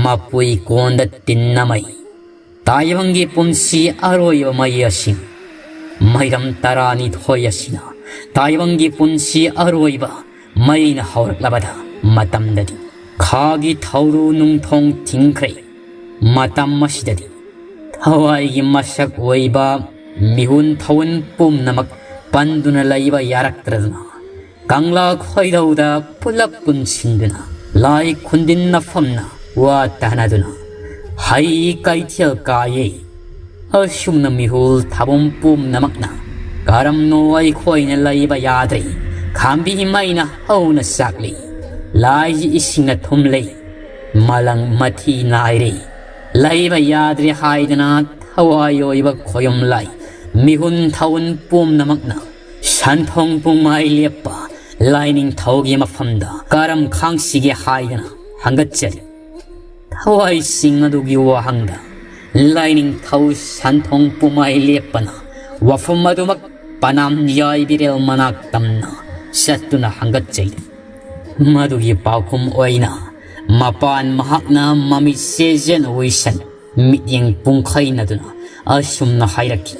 ꯃꯄꯨꯏ ꯀꯣꯟꯗ ꯇꯤꯟꯅꯃꯩ, ꯇꯥꯏꯕꯪꯒꯤ ꯄꯨꯟꯁꯤ ꯑꯔꯣꯏꯕ ꯃꯩ ꯑꯁꯤ ꯃꯩꯔꯝ ꯇꯔꯥꯅꯤꯊꯣꯏ ꯑꯁꯤꯅ ꯇꯥꯏꯕꯪꯒꯤ ꯄꯨꯟꯁꯤ ꯑꯔꯣꯏꯕ ꯃꯩꯅ ꯍꯧꯔꯛꯂꯕꯗ ꯃꯇꯝꯗꯗꯤ ꯈꯥꯒꯤ ꯊꯧꯔꯨ ꯅꯨꯡꯊꯣꯡ ꯊꯤꯡꯈ꯭ꯔꯦ꯫ ꯃꯇꯝ ꯑꯁꯤꯗꯗꯤ ꯊꯋꯥꯏꯒꯤ ꯃꯁꯛ ꯑꯣꯏꯕ ꯃꯤꯍꯨꯟ ꯊꯧꯟ ꯄꯨꯝꯅꯃꯛ ꯄꯟꯗꯨꯅ ꯂꯩꯕ ꯌꯥꯔꯛꯇ꯭ꯔꯗꯨꯅ ꯀꯪꯂꯥ ꯈꯣꯏꯗꯧꯗ ꯄꯨꯂꯞ ꯄꯨꯟꯁꯤꯟꯗꯨꯅ ꯂꯥꯏ ꯈꯨꯟꯗꯤꯟꯅꯐꯝꯅ ꯋꯥ ꯇꯥꯅꯗꯨꯅ ꯍꯩ ꯀꯩꯊꯦꯜ ꯀꯥꯏꯌꯦ꯫ ꯑꯁꯨꯝꯅ ꯃꯤꯍꯨꯜ ꯊꯥꯕꯨꯝ ꯄꯨꯝꯅꯃꯛꯅ ꯀꯔꯝꯅꯣ ꯑꯩꯈꯣꯏꯅ ꯂꯩꯕ ꯌꯥꯗ꯭ꯔꯦ꯫ ꯈꯥꯝꯕꯤ ꯃꯩꯅ ꯍꯧꯅ ꯆꯥꯛꯂꯤ꯫ ꯂꯥꯏꯁꯤ ꯏꯁꯤꯡꯅ ꯊꯨꯝꯂꯤ꯫ ꯃꯂꯪ ꯃꯊꯤ ꯅꯥꯏꯔꯦ꯫ ꯂꯩꯕ ꯌꯥꯗ꯭ꯔꯦ ꯍꯥꯏꯗꯅ ꯊꯋꯥꯏ ꯑꯣꯏꯕ ꯈꯣꯌꯨꯝ ꯂꯥꯏ ꯃꯤꯍꯨꯟ ꯊꯧꯟ ꯄꯨꯝꯅꯃꯛꯅ ꯁꯟꯊꯣꯡ ꯄꯨꯡꯃꯥꯏ ꯂꯦꯞꯄ ꯂꯥꯏꯅꯤꯡꯊꯧꯒꯤ ꯃꯐꯝꯗ ꯀꯔꯝ ꯈꯥꯡꯁꯤꯒꯦ ꯍꯥꯏꯗꯅ ꯍꯪꯒꯠꯆꯔꯤ꯫ ꯊꯋꯥꯏꯁꯤꯡ ꯑꯗꯨꯒꯤ ꯋꯥꯍꯪꯗ ꯂꯥꯏꯅꯤꯡꯊꯧ ꯁꯟꯊꯣꯡ ꯄꯨꯝꯃꯥꯏ ꯂꯦꯞꯄꯅ ꯋꯥꯐꯝ ꯑꯗꯨꯃꯛ ꯄꯅꯥꯝ ꯌꯥꯏꯕꯤꯔꯦꯜ ꯃꯅꯥꯛ ꯇꯝꯅ ꯆꯠꯇꯨꯅ ꯍꯪꯒꯠꯆꯩ꯫ ꯃꯗꯨꯒꯤ ꯄꯥꯎꯈꯨꯝ ꯑꯣꯏꯅ ꯃꯄꯥꯟ ꯃꯍꯥꯛꯅ ꯃꯃꯤꯠ ꯁꯦꯖꯦꯟ ꯑꯣꯏꯁꯟ ꯃꯤꯠꯌꯦꯡ ꯄꯨꯡꯈꯩꯅꯗꯨꯅ ꯑꯁꯨꯝꯅ ꯍꯥꯏꯔꯛꯈꯤ꯫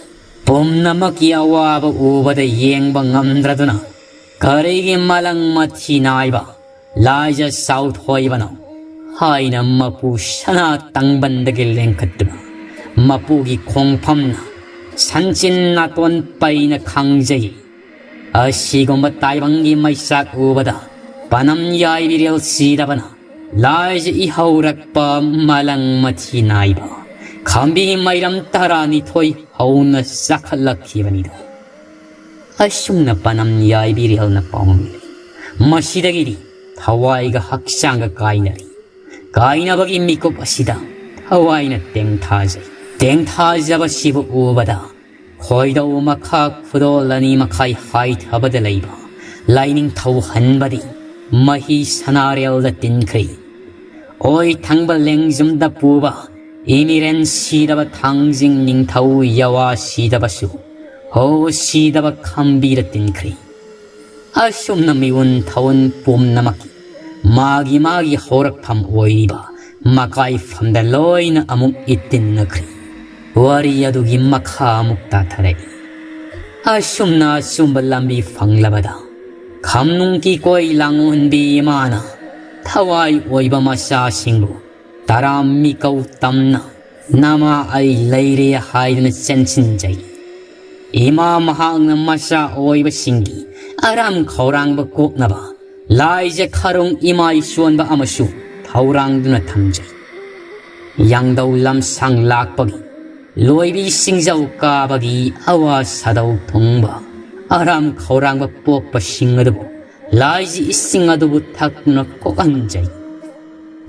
ꯄꯨꯝꯅꯃꯛꯀꯤ ꯑꯋꯥꯕ ꯎꯕꯗ ꯌꯦꯡꯕ ꯉꯝꯗ꯭ꯔꯗꯨꯅ ꯀꯔꯤꯒꯤ ꯃꯂꯪ ꯃꯊꯤ ꯅꯥꯏꯕ ꯂꯥꯏꯖ ꯆꯥꯎꯊꯣꯏꯕꯅꯣ ꯍꯥꯏꯅ ꯃꯄꯨ ꯁꯅꯥ ꯇꯥꯡꯕꯟꯗꯒꯤ ꯂꯦꯡꯈꯠꯇꯨꯅ ꯃꯄꯨꯒꯤ ꯈꯣꯡꯐꯝꯅ ꯁꯟꯆꯤꯟ ꯅꯥꯇꯣꯟ ꯄꯩꯅ ꯈꯪꯖꯩ꯫ ꯑꯁꯤꯒꯨꯝꯕ ꯇꯥꯏꯕꯪꯒꯤ ꯃꯩꯆꯥꯛ ꯎꯕꯗ ꯄꯅꯝ ꯌꯥꯏꯕꯤꯔꯦꯜ ꯁꯤꯗꯕꯅ ꯂꯥꯏꯖ ꯏꯍꯧꯔꯛꯄ ꯃꯂꯪ ꯃꯊꯤ ꯅꯥꯏꯕ ꯈꯥꯝꯕꯤ ꯃꯩꯔꯝ ꯇꯔꯥꯅꯤꯊꯣꯏ ꯍꯧꯅ ꯆꯥꯈꯠꯂꯛꯈꯤꯕꯅꯤꯗꯣ꯫ ꯑꯁꯨꯝꯅ ꯄꯅꯝ ꯌꯥꯏꯕꯤꯔꯦꯜꯅ ꯄꯥꯎꯃꯤ ꯂꯩ꯫ ꯃꯁꯤꯗꯒꯤꯗꯤ ꯊꯋꯥꯏꯒ ꯍꯛꯆꯥꯡꯒ ꯀꯥꯏꯅꯔꯤ꯫ ꯀꯥꯏꯅꯕꯒꯤ ꯃꯤꯀꯨꯞ ꯑꯁꯤꯗ ꯊꯋꯥꯏꯅ ꯇꯦꯡꯊꯥꯖꯩ꯫ ꯇꯦꯡꯊꯥꯖꯕꯁꯤꯕꯨ ꯎꯕꯗ ꯈꯣꯏꯗꯧ ꯃꯈꯥ ꯈꯨꯗꯣꯜ ꯑꯅꯤ ꯃꯈꯥꯏ ꯍꯥꯏꯊꯕꯗ ꯂꯩꯕ ꯂꯥꯏꯅꯤꯡꯊꯧ ꯍꯟꯕꯗꯤ ꯃꯍꯤ ꯁꯅꯥꯔꯦꯜꯗ ꯇꯤꯟꯈ꯭ꯔꯤ꯫ ꯑꯣꯏ ꯊꯪꯕ ꯂꯦꯡꯖꯨꯝꯗ ꯄꯨꯕ ꯏꯃꯤꯔꯦꯟ ꯁꯤꯗꯕ ꯊꯥꯡꯖꯤꯡ ꯅꯤꯡꯊꯧ ꯌꯥꯋꯥ ꯁꯤꯗꯕꯁꯨ ꯍꯣ ꯁꯤꯗꯕ ꯈꯝꯕꯤꯔ ꯇꯤꯟꯈ꯭ꯔꯤ꯫ ꯑꯁꯨꯝꯅ ꯃꯤꯎꯟ ꯊꯥꯎꯟ ꯄꯨꯝꯅꯃꯛꯀꯤ ꯃꯥꯒꯤ ꯃꯥꯒꯤ ꯍꯧꯔꯛꯐꯝ ꯑꯣꯏꯔꯤꯕ ꯃꯀꯥꯏꯐꯝꯗ ꯂꯣꯏꯅ ꯑꯃꯨꯛ ꯏꯠꯇꯤꯟꯅꯈ꯭ꯔꯤ꯫ ꯋꯥꯔꯤ ꯑꯗꯨꯒꯤ ꯃꯈꯥ ꯑꯃꯨꯛ ꯇꯥꯊꯔꯛꯏ꯫ ꯑꯁꯨꯝꯅ ꯑꯆꯨꯝꯕ ꯂꯝꯕꯤ ꯐꯪꯂꯕꯗ, ꯈꯝꯅꯨꯡ ꯀꯤꯀꯣꯏ ꯂꯥꯡꯑꯣꯟꯕꯤ ꯏꯃꯥꯅ ꯊꯋꯥꯏ ꯑꯣꯏꯕ ꯃꯆꯥꯁꯤꯡꯕꯨ ꯇꯔꯥꯝ ꯃꯤꯀꯧ ꯇꯝꯅ "ꯅꯃꯥ ꯑꯩ ꯂꯩꯔꯦ" ꯍꯥꯏꯗꯨꯅ ꯆꯦꯟꯁꯤꯟꯖꯩ꯫ ꯏꯃꯥ ꯃꯍꯥꯛꯅ ꯃꯆꯥ ꯑꯣꯏꯕꯁꯤꯡꯒꯤ ꯑꯔꯥꯝ ꯈꯧꯔꯥꯡꯕ ꯀꯣꯛꯅꯕ ꯂꯥꯏꯖ ꯈꯔꯨꯡ ꯏꯃꯥꯏ ꯆꯣꯟꯕ ꯑꯃꯁꯨ ꯊꯧꯔꯥꯡꯗꯨꯅ ꯊꯝꯖꯩ꯫ ꯌꯥꯡꯗꯧ ꯂꯝꯁꯥꯡ ꯂꯥꯛꯄꯒꯤ, ꯂꯣꯏꯕꯤ ꯁꯤꯡꯖꯧ ꯀꯥꯕꯒꯤ ꯑꯋꯥ ꯁꯥꯗꯧ ꯊꯨꯡꯕ ꯑꯔꯥꯝ ꯈꯧꯔꯥꯡꯕ ꯄꯣꯛꯄꯁꯤꯡ ꯑꯗꯨꯕꯨ ꯂꯥꯏꯖꯤ ꯏꯁꯤꯡ ꯑꯗꯨꯕꯨ ꯊꯛꯇꯨꯅ ꯀꯣꯛꯍꯟꯖꯩ꯫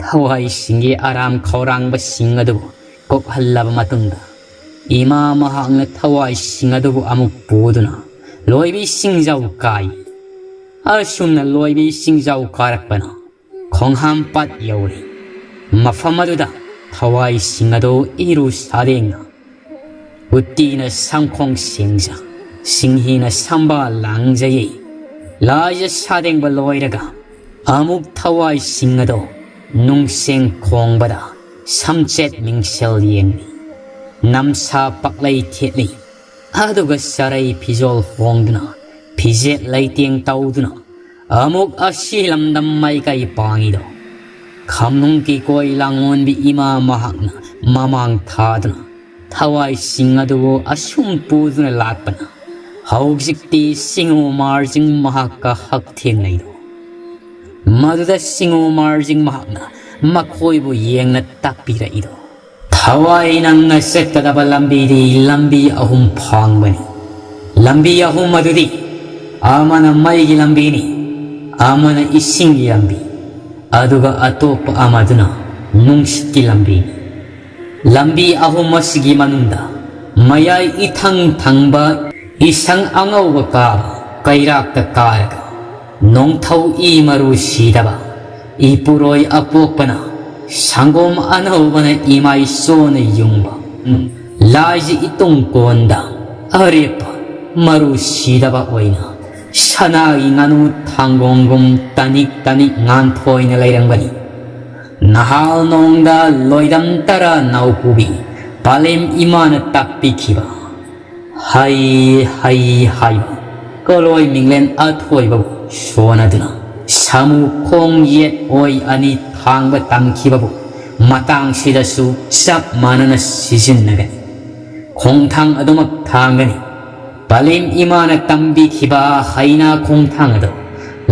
ꯊꯋꯥꯏꯁꯤꯡꯒꯤ ꯑꯔꯥꯝ ꯈꯧꯔꯥꯡꯕꯁꯤꯡ ꯑꯗꯨꯕꯨ ꯀꯣꯛꯍꯜꯂꯕ ꯃꯇꯨꯡꯗ, ꯏꯃꯥ ꯃꯍꯥꯛꯅ ꯊꯋꯥꯏꯁꯤꯡ ꯑꯗꯨꯕꯨ ꯑꯃꯨꯛ ꯄꯨꯗꯨꯅ ꯂꯣꯏꯕꯤ ꯁꯤꯡꯖꯧ ꯀꯥꯏ꯫ ꯑꯁꯨꯝꯅ ꯂꯣꯏꯕꯤ ꯁꯤꯡꯖꯧ ꯀꯥꯔꯛꯄꯅ ꯈꯣꯡꯍꯥꯝꯄꯥꯠ ꯌꯧꯔꯦ꯫ ꯃꯐꯝ ꯑꯗꯨꯗ ꯊꯋꯥꯏꯁꯤꯡ ꯑꯗꯨ ꯏꯔꯨ ꯁꯥꯗꯦꯡꯅ, ꯎꯇꯤꯅ ꯁꯝꯈꯣꯡ ꯁꯦꯡꯖ, ꯁꯤꯡꯍꯤꯅ ꯁꯝꯕꯥ ꯂꯥꯡꯖꯩ꯫ ꯂꯥꯏꯖ ꯁꯥꯗꯦꯡꯕ ꯂꯣꯏꯔꯒ ꯑꯃꯨꯛ ꯊꯋꯥꯏꯁꯤꯡ ꯑꯗꯣ ꯅꯨꯡꯁꯦꯡ ꯈꯣꯡꯕꯗ ꯁꯝꯆꯦꯠ ꯃꯤꯡꯁꯦꯜ ꯌꯦꯡꯂꯤ꯫ ꯅꯝꯁꯥ ꯄꯥꯛꯂꯩ ꯊꯦꯠꯂꯤ꯫ ꯑꯗꯨꯒ ꯆꯔꯩ ꯐꯤꯖꯣꯜ ꯍꯣꯡꯗꯨꯅ, ꯐꯤꯖꯦꯠ ꯂꯩꯇꯦꯡ ꯇꯧꯗꯨꯅ ꯑꯃꯨꯛ ꯑꯁꯤ ꯂꯝꯗꯝ ꯃꯥꯏꯀꯩ ꯄꯥꯡꯉꯤꯗꯣ, ꯈꯝꯅꯨꯡ ꯀꯤꯀꯣꯏ ꯂꯥꯡꯑꯣꯟꯕꯤ ꯏꯃꯥ ꯃꯍꯥꯛꯅ ꯃꯃꯥꯡ ꯊꯥꯗꯨꯅ ꯊꯋꯥꯏꯁꯤꯡ ꯑꯗꯨꯕꯨ ꯑꯁꯨꯝ ꯄꯨꯗꯨꯅ ꯂꯥꯛꯄꯅ ꯍꯧꯖꯤꯛꯇꯤ ꯁꯤꯡꯉꯨ ꯃꯥꯔꯖꯤꯡ ꯃꯍꯥꯛꯀ ꯍꯛꯊꯦꯡꯅꯩꯗꯣ꯫ ꯃꯗꯨꯗ ꯁꯤꯡꯉꯨ ꯃꯥꯔꯖꯤꯡ ꯃꯍꯥꯛꯅ ꯃꯈꯣꯏꯕꯨ ꯌꯦꯡꯅ ꯇꯥꯛꯄꯤꯔꯛꯏꯗꯣ, "ꯊꯋꯥꯏ ꯅꯪꯅ ꯆꯠꯀꯗꯕ ꯂꯝꯕꯤꯗꯤ ꯂꯝꯕꯤ ꯑꯍꯨꯝ ꯐꯥꯡꯕꯅꯤ꯫ ꯂꯝꯕꯤ ꯑꯍꯨꯝ ꯑꯗꯨꯗꯤ ꯑꯃꯅ ꯃꯩꯒꯤ ꯂꯝꯕꯤꯅꯤ, ꯑꯃꯅ ꯏꯁꯤꯡꯒꯤ ꯂꯝꯕꯤ, ꯑꯗꯨꯒ ꯑꯇꯣꯞꯄ ꯑꯃꯗꯨꯅ ꯅꯨꯡꯁꯤꯠꯀꯤ ꯂꯝꯕꯤꯅꯤ꯫ ꯂꯝꯕꯤ ꯑꯍꯨꯝ ꯑꯁꯤꯒꯤ ꯃꯅꯨꯡꯗ ꯃꯌꯥꯏ ꯏꯊꯪ ꯊꯪꯕ ꯏꯁꯪ ꯑꯉꯧꯕ ꯀꯥꯕ ꯀꯩꯔꯥꯛꯇ ꯀꯥꯔꯒ ꯅꯣꯡꯊꯧ ꯏ ꯃꯔꯨ ꯁꯤꯗꯕ ꯏꯄꯨꯔꯣꯏ ꯑꯄꯣꯛꯄꯅ ꯁꯪꯒꯣꯝ ꯑꯅꯧꯕꯅ ꯏꯃꯥꯏ ꯆꯣꯟꯅ ꯌꯨꯡꯕ ꯂꯥꯏꯖꯤ ꯏꯇꯨꯡ ꯀꯣꯟꯗ ꯑꯔꯦꯞꯄ ꯃꯔꯨ ꯁꯤꯗꯕ ꯑꯣꯏꯅ ꯁꯅꯥꯒꯤ ꯉꯥꯅꯨ ꯊꯥꯡꯒꯣꯡꯒꯨꯝ ꯇꯅꯤꯛ ꯇꯅꯤꯛ ꯉꯥꯟꯊꯣꯏꯅ ꯂꯩꯔꯝꯒꯅꯤ꯫ ꯅꯍꯥꯜ ꯅꯣꯡꯗ ꯂꯣꯏꯗꯝ ꯇꯔꯥ ꯅꯥꯎꯄꯨꯕꯤ ꯄꯥꯂꯦꯝ ꯏꯃꯥꯅ ꯇꯥꯛꯄꯤꯈꯤꯕ ꯍꯩ ꯍꯩ ꯍꯥꯏꯕ ꯀꯣꯂꯣꯏ ꯃꯤꯡꯂꯦꯟ ꯑꯊꯣꯏꯕꯕꯨ ꯁꯣꯟꯅꯗꯨꯅ ꯁꯥꯃꯨ ꯈꯣꯡ ꯌꯦꯠ ꯑꯣꯏ ꯑꯅꯤ ꯊꯥꯡꯕ ꯇꯝꯈꯤꯕꯕꯨ ꯃꯇꯥꯡꯁꯤꯗꯁꯨ ꯆꯞ ꯃꯥꯟꯅꯅ ꯁꯤꯖꯤꯟꯅꯒꯅꯤ꯫ ꯈꯣꯡꯊꯥꯡ ꯑꯗꯨꯃꯛ ꯊꯥꯡꯒꯅꯤ꯫ ꯄꯂꯦꯝ ꯏꯃꯥꯅ ꯇꯝꯕꯤꯈꯤꯕ ꯍꯩꯅꯥ ꯈꯣꯡꯊꯥꯡ ꯑꯗꯨ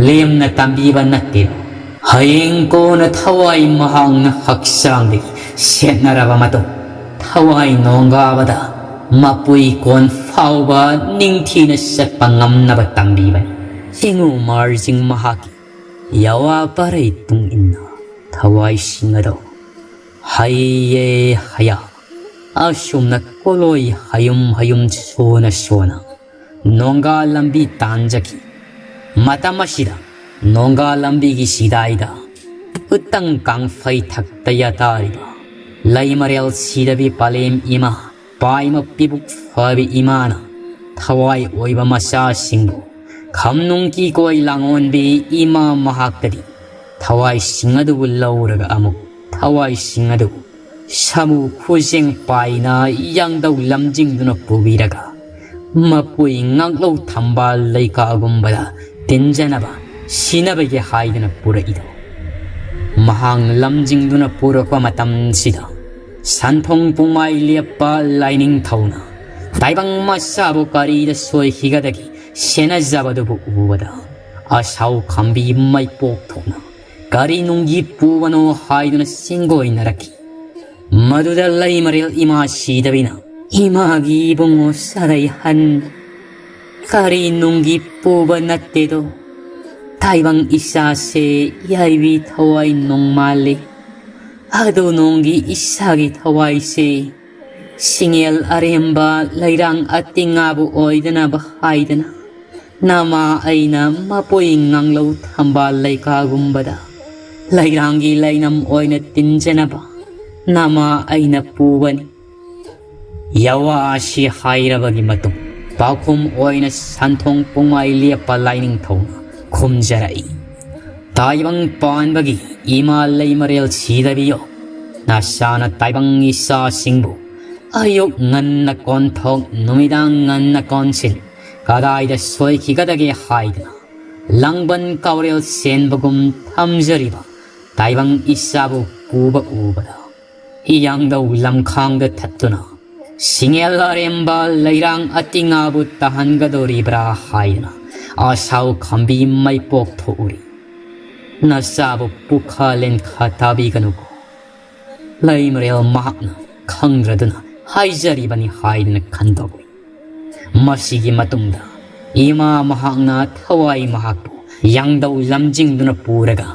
ꯂꯦꯝꯅ ꯇꯝꯕꯤꯕ ꯅꯠꯇꯦ꯫ ꯍꯌꯦꯡ ꯀꯣꯟꯅ ꯊꯋꯥꯏ ꯃꯍꯥꯛꯅ ꯍꯛꯆꯥꯡꯗꯒꯤ ꯁꯦꯠꯅꯔꯕ ꯃꯇꯨꯡ ꯊꯋꯥꯏ ꯅꯣꯡꯒꯥꯕꯗ ꯃꯄꯨꯏ ꯀꯣꯟ ꯐꯥꯎꯕ ꯅꯤꯡꯊꯤꯅ ꯆꯠꯄ ꯉꯝꯅꯕ ꯇꯝꯕꯤꯕꯅꯤ꯫ ꯆꯤꯡꯉꯨ ꯃꯥꯔꯖꯤꯡ ꯃꯍꯥꯛꯀꯤ ꯌꯥꯋꯥ ꯄꯥꯔꯩ ꯇꯨꯡ ꯏꯟꯅ ꯊꯋꯥꯏꯁꯤꯡ ꯑꯗꯨ ꯍꯩꯌꯦ ꯍꯌꯥ ꯑꯁꯨꯝꯅ ꯀꯣꯂꯣꯏ ꯍꯌꯨꯝ ꯍꯌꯨꯝ ꯁꯣꯅ ꯁꯣꯅ ꯅꯣꯡꯒꯥ ꯂꯝꯕꯤ ꯇꯥꯟꯖꯈꯤ꯫ ꯃꯇꯝ ꯑꯁꯤꯗ ꯅꯣꯡꯒꯥ ꯂꯝꯕꯤꯒꯤ ꯁꯤꯗꯥꯏꯗ ꯎꯇꯪ ꯀꯥꯡꯐꯩ ꯊꯛꯇ ꯌꯥꯇꯥꯔꯤꯕ ꯂꯩꯃꯔꯦꯜ ꯁꯤꯗꯕꯤ ꯄꯂꯦꯝ ꯏꯃꯥ ꯄꯥꯏꯃ ꯄꯤꯕꯨꯛ ꯐꯕꯤ ꯏꯃꯥꯅ ꯊꯋꯥꯏ ꯑꯣꯏꯕ ꯃꯆꯥꯁꯤꯡꯕꯨ ꯈꯝꯅꯨꯡ ꯀꯤꯀꯣꯏ ꯂꯥꯡꯑꯣꯟꯕꯤ ꯏꯃꯥ ꯃꯍꯥꯛꯇꯗꯤ ꯊꯋꯥꯏꯁꯤꯡ ꯑꯗꯨꯕꯨ ꯂꯧꯔꯒ ꯑꯃꯨꯛ ꯊꯋꯥꯏꯁꯤꯡ ꯑꯗꯨ ꯁꯥꯃꯨ ꯈꯨꯖꯦꯡ ꯄꯥꯏꯅ ꯌꯥꯡꯗꯧ ꯂꯝꯖꯤꯡꯗꯨꯅ ꯄꯨꯕꯤꯔꯒ ꯃꯄꯨꯏ ꯉꯥꯛꯂꯧ ꯊꯝꯕꯥꯜ ꯂꯩꯀꯥꯒꯨꯝꯕꯗ ꯇꯤꯟꯖꯅꯕ ꯁꯤꯅꯕꯒꯤ ꯍꯥꯏꯗꯨꯅ ꯄꯨꯔꯛꯏꯗꯣ꯫ ꯃꯍꯥꯛ ꯂꯝꯖꯤꯡꯗꯨꯅ ꯄꯨꯔꯛꯄ ꯃꯇꯝꯁꯤꯗ ꯁꯟꯊꯣꯡ ꯄꯨꯡꯃꯥꯏ ꯂꯦꯞꯄ ꯂꯥꯏꯅꯤꯡꯊꯧꯅ ꯇꯥꯏꯕꯪ ꯃꯆꯥꯕꯨ ꯀꯔꯤꯗ ꯁꯣꯏꯈꯤꯒꯗꯒꯦ ꯁꯦꯟꯅꯖꯕꯗꯨꯕꯨ ꯎꯕꯗ ꯑꯁꯥꯎ ꯈꯝꯕꯤ ꯃꯩꯄꯣꯛ ꯊꯣꯛꯅ ꯀꯔꯤ ꯅꯨꯡꯒꯤ ꯄꯨꯕꯅꯣ ꯍꯥꯏꯗꯨꯅ ꯁꯤꯡꯒꯣꯏꯅꯔꯛꯈꯤ꯫ ꯃꯗꯨꯗ ꯂꯩꯃꯔꯦꯜ ꯏꯃꯥ ꯁꯤꯗꯕꯤꯅ ꯏꯃꯥꯒꯤ ꯏꯕꯨꯡꯉꯣ ꯁꯥꯔꯩꯍꯟ ꯀꯔꯤ ꯅꯨꯡꯒꯤ ꯄꯨꯕ ꯅꯠꯇꯦꯗꯣ꯫ ꯇꯥꯏꯕꯪ ꯏꯆꯥꯁꯦ ꯌꯥꯏꯕꯤ ꯊꯋꯥꯏ ꯅꯣꯡ ꯃꯥꯜꯂꯤ꯫ ꯑꯗꯨ ꯅꯣꯡꯒꯤ ꯏꯆꯥꯒꯤ ꯊꯋꯥꯏꯁꯦ ꯁꯤꯡꯉꯦꯜ ꯑꯔꯦꯝꯕ ꯂꯩꯔꯥꯡ ꯑꯇꯤꯡꯉꯥꯕꯨ ꯑꯣꯏꯗꯅꯕ ꯍꯥꯏꯗꯅ ꯅꯃꯥ ꯑꯩꯅ ꯃꯄꯣꯏ ꯉꯥꯡꯂꯧ ꯊꯝꯕꯥꯜ ꯂꯩꯀꯥꯒꯨꯝꯕꯗ ꯂꯩꯔꯥꯡꯒꯤ ꯂꯩꯅꯝ ꯑꯣꯏꯅ ꯇꯤꯟꯖꯅꯕ ꯅꯃꯥ ꯑꯩꯅ ꯄꯨꯕꯅꯤ꯫ ꯌꯥꯋꯥ ꯑꯁꯤ ꯍꯥꯏꯔꯕꯒꯤ ꯃꯇꯨꯡ ꯄꯥꯎꯈꯨꯝ ꯑꯣꯏꯅ ꯁꯟꯊꯣꯡ ꯄꯨꯡꯃꯥꯏ ꯂꯦꯞꯄ ꯂꯥꯏꯅꯤꯡꯊꯧꯅ ꯈꯨꯝꯖꯔꯛꯏ꯫ ꯇꯥꯏꯕꯪ ꯄꯥꯟꯕꯒꯤ ꯏꯃꯥ ꯂꯩꯃꯔꯦꯜ ꯁꯤꯗꯕꯤꯌꯣ, ꯅꯁꯥꯅ ꯇꯥꯏꯕꯪ ꯏꯆꯥꯁꯤꯡꯕꯨ ꯑꯌꯨꯛ ꯉꯟꯅ ꯀꯣꯟꯊꯣꯛ, ꯅꯨꯃꯤꯗꯥꯡ ꯉꯟꯅ ꯀꯣꯟꯁꯤꯟ, ꯀꯗꯥꯏꯗ ꯁꯣꯏꯈꯤꯒꯗꯒꯦ ꯍꯥꯏꯗꯅ ꯂꯥꯡꯕꯟ ꯀꯥꯎꯔꯦꯜ ꯁꯦꯟꯕꯒꯨꯝ ꯊꯝꯖꯔꯤꯕ ꯇꯥꯏꯕꯪ ꯏꯆꯥꯕꯨ ꯎꯕ ꯎꯕꯗ ꯍꯤꯌꯥꯡꯗꯧ ꯂꯝꯈꯥꯡꯗ ꯊꯠꯇꯨꯅ ꯁꯤꯡꯉꯦꯜ ꯑꯔꯦꯝꯕ ꯂꯩꯔꯥꯡ ꯑꯇꯤꯉꯥꯕꯨ ꯇꯥꯍꯟꯒꯗꯧꯔꯤꯕ꯭ꯔꯥ ꯍꯥꯏꯗꯅ ꯑꯁꯥꯎ ꯈꯝꯕꯤ ꯃꯩ ꯄꯣꯛꯊꯣꯛꯎꯔꯤ꯫ ꯅꯆꯥꯕꯨ ꯄꯨꯈꯥ ꯂꯦꯟꯈꯥ ꯇꯥꯕꯤꯒꯅꯨꯀꯣ꯫ ꯂꯩꯃꯔꯦꯜ ꯃꯍꯥꯛꯅ ꯈꯪꯗ꯭ꯔꯗꯨꯅ ꯍꯥꯏꯖꯔꯤꯕꯅꯤ ꯍꯥꯏꯗꯅ ꯈꯟꯗꯣꯛꯂꯤ꯫ ꯃꯁꯤꯒꯤ ꯃꯇꯨꯡꯗ ꯏꯃꯥ ꯃꯍꯥꯛꯅ ꯊꯋꯥꯏ ꯃꯍꯥꯛꯄꯨ ꯌꯥꯡꯗꯧ ꯂꯝꯖꯤꯡꯗꯨꯅ ꯄꯨꯔꯒ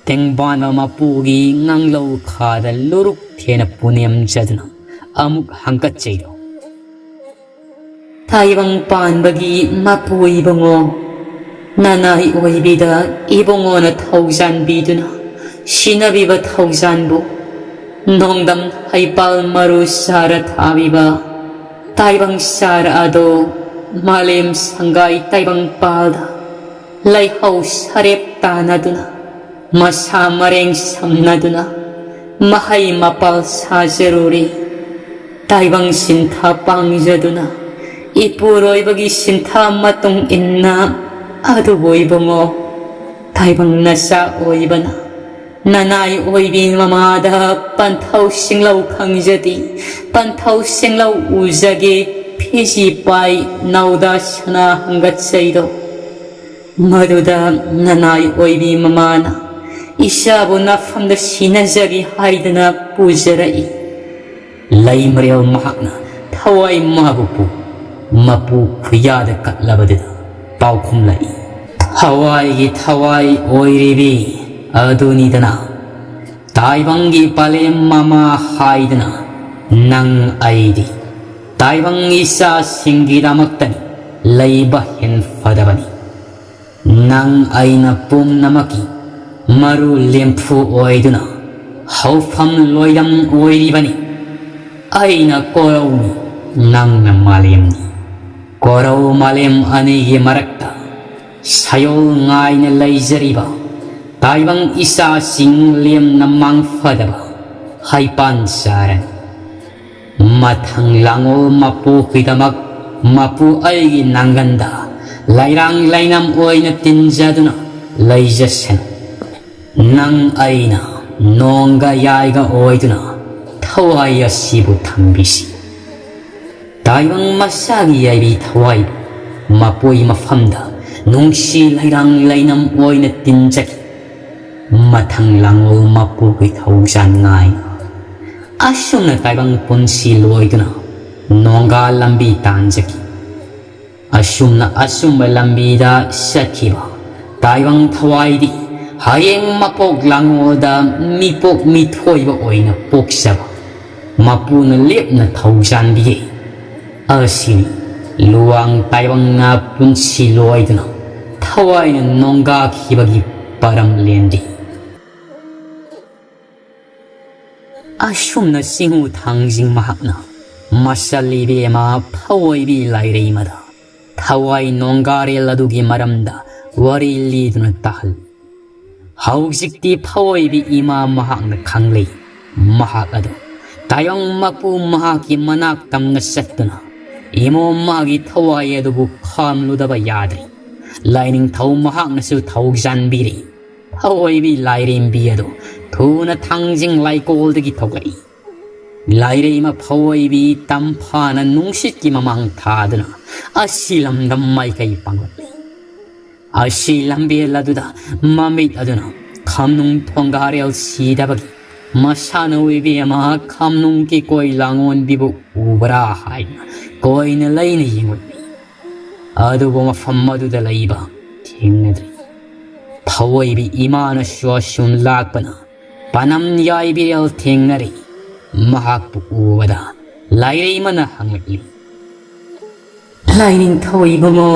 ꯇꯦꯡꯕꯥꯟꯕ ꯃꯄꯨꯒꯤ ꯉꯥꯡꯂꯧ ꯈꯥꯗ ꯂꯨꯔꯨꯛ ꯊꯦꯅ ꯄꯨꯅꯦꯝꯖꯗꯨꯅ ꯑꯃꯨꯛ ꯍꯪꯒꯠꯆꯩꯗꯣ꯫ ꯇꯥꯏꯕꯪ ꯄꯥꯟꯕꯒꯤ ꯃꯄꯨ ꯏꯕꯨꯡꯉꯣ, ꯅꯅꯥꯏ ꯑꯣꯏꯕꯤꯗ ꯏꯕꯨꯡꯉꯣꯅ ꯊꯧꯖꯥꯟꯕꯤꯗꯨꯅ ꯁꯤꯟꯅꯕꯤꯕ ꯊꯧꯖꯥꯟꯕꯨ, ꯅꯣꯡꯗꯝ ꯍꯩꯄꯥꯜ ꯃꯔꯨ ꯆꯥꯔ ꯊꯥꯕꯤꯕ ꯇꯥꯏꯕꯪ ꯆꯥꯔ ꯑꯗꯣ ꯃꯥꯂꯦꯝ ꯁꯪꯒꯥꯏ ꯇꯥꯏꯕꯪ ꯄꯥꯜꯗ ꯂꯩꯍꯧ ꯁꯔꯦꯞ ꯇꯥꯟꯅꯗꯨꯅ ꯃꯁꯥ ꯃꯔꯦꯡ ꯁꯝꯅꯗꯨꯅ ꯃꯍꯩ ꯃꯄꯥꯜ ꯁꯥꯖꯔꯨꯔꯤ꯫ ꯇꯥꯏꯕꯪ ꯁꯤꯟꯊꯥ ꯄꯥꯡꯖꯗꯨꯅ ꯏꯄꯨꯔꯣꯏꯕꯒꯤ ꯁꯤꯟꯊꯥ ꯃꯇꯨꯡ ꯏꯟꯅ ꯑꯗꯨꯕꯨ ꯏꯕꯨꯡꯉꯣ, ꯇꯥꯏꯕꯪ ꯅꯆꯥ ꯑꯣꯏꯕꯅ ꯅꯅꯥꯏ ꯑꯣꯏꯕꯤ ꯃꯃꯥꯗ ꯄꯟꯊꯧ ꯁꯤꯡꯂꯧ ꯈꯪꯖꯗꯦ, ꯄꯟꯊꯧ ꯁꯤꯡꯂꯧ ꯎꯖꯒꯦ, ꯐꯤꯖꯤ ꯄꯥꯏ ꯅꯧꯗ ꯁꯅꯥ ꯍꯪꯒꯠꯆꯩꯗꯣ꯫ ꯃꯗꯨꯗ ꯅꯅꯥꯏ ꯑꯣꯏꯕꯤ ꯃꯃꯥꯅ ꯏꯆꯥꯕꯨ ꯅꯐꯝꯗ ꯁꯤꯟꯅꯖꯒꯦ ꯍꯥꯏꯗꯅ ꯄꯨꯖꯔꯛꯏ꯫ ꯂꯩꯃꯔꯦꯜ ꯃꯍꯥꯛꯅ ꯊꯋꯥꯏ ꯃꯥꯕꯨ ꯄꯨ ꯃꯄꯨ ꯈꯨꯌꯥꯗ ꯀꯠꯂꯕꯗꯨꯗ ꯄꯥꯎꯈꯨꯝꯂꯛꯏ꯫ ꯊꯋꯥꯏꯒꯤ ꯊꯋꯥꯏ ꯑꯣꯏꯔꯤꯕꯤ ꯑꯗꯨꯅꯤꯗꯅ ꯇꯥꯏꯕꯪꯒꯤ ꯄꯥꯂꯦꯝ ꯃꯃꯥ ꯍꯥꯏꯗꯅ ꯅꯪ ꯑꯩꯗꯤ ꯇꯥꯏꯕꯪ ꯏꯆꯥꯁꯤꯡꯒꯤꯗꯃꯛꯇꯅꯤ ꯂꯩꯕ ꯍꯦꯟꯐꯗꯕꯅꯤ꯫ ꯅꯪ ꯑꯩꯅ ꯄꯨꯝꯅꯃꯛꯀꯤ ꯃꯔꯨ ꯂꯦꯝꯐꯨ ꯑꯣꯏꯗꯨꯅ ꯍꯧꯐꯝ ꯂꯣꯏꯔꯝ ꯑꯣꯏꯔꯤꯕꯅꯤ꯫ ꯑꯩꯅ ꯀꯣꯔꯧꯅꯤ, ꯅꯪꯅ ꯃꯥꯂꯦꯝꯅꯤ꯫ ꯀꯣꯔꯧ ꯃꯥꯂꯦꯝ ꯑꯅꯤꯒꯤ ꯃꯔꯛꯇ ꯁꯥꯌꯣꯜ ꯉꯥꯏꯅ ꯂꯩꯖꯔꯤꯕ ꯇꯥꯏꯕꯪ ꯏꯆꯥꯁꯤꯡ ꯂꯦꯝꯅ ꯃꯥꯡꯐꯗꯕ ꯍꯩꯄꯥꯟ ꯆꯥꯔꯅꯤ꯫ ꯃꯊꯪ ꯂꯥꯡꯑꯣꯜ ꯃꯄꯨꯒꯤꯗꯃꯛ ꯃꯄꯨ ꯑꯩꯒꯤ ꯅꯥꯡꯒꯟꯗ ꯂꯩꯔꯥꯡ ꯂꯩꯅꯝ ꯑꯣꯏꯅ ꯇꯤꯟꯖꯗꯨꯅ ꯂꯩꯖꯁꯅꯨ꯫ ꯅꯪ ꯑꯩꯅ ꯅꯣꯡꯒ ꯌꯥꯏꯒ ꯑꯣꯏꯗꯨꯅ ꯊꯋꯥꯏ ꯑꯁꯤꯕꯨ ꯊꯝꯕꯤꯁꯤ꯫ ꯇꯥꯏꯕꯪ ꯃꯁꯥꯒꯤ ꯌꯥꯏꯕꯤ ꯊꯋꯥꯏ ꯃꯄꯣꯏ ꯃꯐꯝꯗ ꯅꯨꯡꯁꯤ ꯂꯩꯔꯥꯡ ꯂꯩꯅꯝ ꯑꯣꯏꯅ ꯇꯤꯟꯖꯈꯤ꯫ ꯃꯊꯪ ꯂꯥꯡꯑꯣꯜ ꯃꯄꯨꯒꯤ ꯊꯧꯖꯥꯟ ꯉꯥꯏ꯫ ꯑꯁꯨꯝꯅ ꯇꯥꯏꯕꯪ ꯄꯨꯟꯁꯤ ꯂꯣꯏꯗꯨꯅ ꯅꯣꯡꯒꯥ ꯂꯝꯕꯤ ꯇꯥꯟꯖꯈꯤ꯫ ꯑꯁꯨꯝꯅ ꯑꯆꯨꯝꯕ ꯂꯝꯕꯤꯗ ꯆꯠꯈꯤꯕ ꯇꯥꯏꯕꯪ ꯊꯋꯥꯏꯗꯤ ꯍꯌꯦꯡ ꯃꯄꯣꯛ ꯂꯥꯡꯑꯣꯜꯗ ꯃꯤꯄꯣꯛ ꯃꯤꯊꯣꯏꯕ ꯑꯣꯏꯅ ꯄꯣꯛꯆꯕ ꯃꯄꯨꯅ ꯂꯦꯞꯅ ꯊꯧꯖꯥꯟꯕꯤꯌꯦ꯫ ꯑꯁꯤꯅꯤ ꯂꯨꯋꯥꯡ ꯇꯥꯏꯕꯪꯅ ꯄꯨꯟꯁꯤ ꯂꯣꯏꯗꯨꯅ ꯊꯋꯥꯏꯅ ꯅꯣꯡꯒꯥꯈꯤꯕꯒꯤ ꯄꯔꯝ ꯂꯦꯟꯗꯤ꯫ ꯑꯁꯨꯝꯅ ꯆꯤꯡꯉꯨ ꯊꯥꯡꯖꯤꯡ ꯃꯍꯥꯛꯅ ꯃꯆꯜ ꯏꯕꯦꯝꯃ ꯐꯑꯣꯏꯕꯤ ꯂꯥꯏꯔꯩꯃꯗ ꯊꯋꯥꯏ ꯅꯣꯡꯒꯥꯔꯦꯜ ꯑꯗꯨꯒꯤ ꯃꯔꯝꯗ ꯋꯥꯔꯤ ꯂꯤꯗꯨꯅ ꯇꯥꯍꯜꯂꯤ꯫ ꯍꯧꯖꯤꯛꯇꯤ ꯐꯑꯣꯏꯕꯤ ꯏꯃꯥ ꯃꯍꯥꯛꯅ ꯈꯪꯂꯦ꯫ ꯃꯍꯥꯛ ꯑꯗꯨ ꯇꯥꯏꯕꯪ ꯃꯄꯨ ꯃꯍꯥꯛꯀꯤ ꯃꯅꯥꯛ ꯇꯝꯅ ꯆꯠꯇꯨꯅ ꯏꯃꯣꯝ ꯃꯥꯒꯤ ꯊꯋꯥꯏ ꯑꯗꯨꯕꯨ ꯈꯥꯝꯂꯨꯗꯕ ꯌꯥꯗ꯭ꯔꯦ꯫ ꯂꯥꯏꯅꯤꯡꯊꯧ ꯃꯍꯥꯛꯅꯁꯨ ꯊꯧꯖꯥꯟꯕꯤꯔꯦ꯫ ꯐꯑꯣꯏꯕꯤ ꯂꯥꯏꯔꯦꯝꯕꯤ ꯑꯗꯨ ꯊꯨꯅ ꯊꯥꯡꯖꯤꯡ ꯂꯥꯏꯀꯣꯜꯗꯒꯤ ꯊꯣꯛꯂꯛꯏ꯫ ꯂꯥꯏꯔꯩꯃ ꯐꯑꯣꯏꯕꯤ ꯇꯝꯐꯥꯅ ꯅꯨꯡꯁꯤꯠꯀꯤ ꯃꯃꯥꯡ ꯊꯥꯗꯨꯅ ꯑꯁꯤ ꯂꯝꯗꯝ ꯃꯥꯏꯀꯩ ꯄꯥꯡꯂꯛꯂꯤ꯫ ꯑꯁꯤ ꯂꯝꯕꯦꯜ ꯑꯗꯨꯗ ꯃꯃꯤꯠ ꯑꯗꯨꯅ ꯈꯝꯅꯨꯡ ꯊꯣꯡꯒꯥꯔꯦꯜ ꯁꯤꯗꯕꯒꯤ ꯃꯁꯥꯅ ꯑꯣꯏꯕꯤ ꯑꯃ ꯈꯝꯅꯨꯡꯒꯤ ꯀꯣꯏ ꯂꯥꯡꯑꯣꯟꯕꯤꯕꯨ ꯎꯕ꯭ꯔꯥ ꯍꯥꯏꯅ ꯀꯣꯏꯅ ꯂꯩꯅ ꯌꯦꯡꯂꯛꯂꯤ꯫ ꯑꯗꯨꯕꯨ ꯃꯐꯝ ꯑꯗꯨꯗ ꯂꯩꯕ ꯊꯦꯡꯅꯗ꯭ꯔꯤ꯫ ꯐꯑꯣꯏꯕꯤ ꯏꯃꯥꯅꯁꯨ ꯑꯁꯨꯝ ꯂꯥꯛꯄꯅ ꯄꯅꯝ ꯌꯥꯏꯕꯤꯔꯦꯜ ꯊꯦꯡꯅꯔꯤ꯫ ꯃꯍꯥꯛꯄꯨ ꯎꯕꯗ ꯂꯥꯏꯔꯩꯃꯅ ꯍꯪꯂꯛꯂꯤ꯫ ꯂꯥꯏꯅꯤꯡꯊꯧ ꯏꯕꯨꯡꯉꯣ,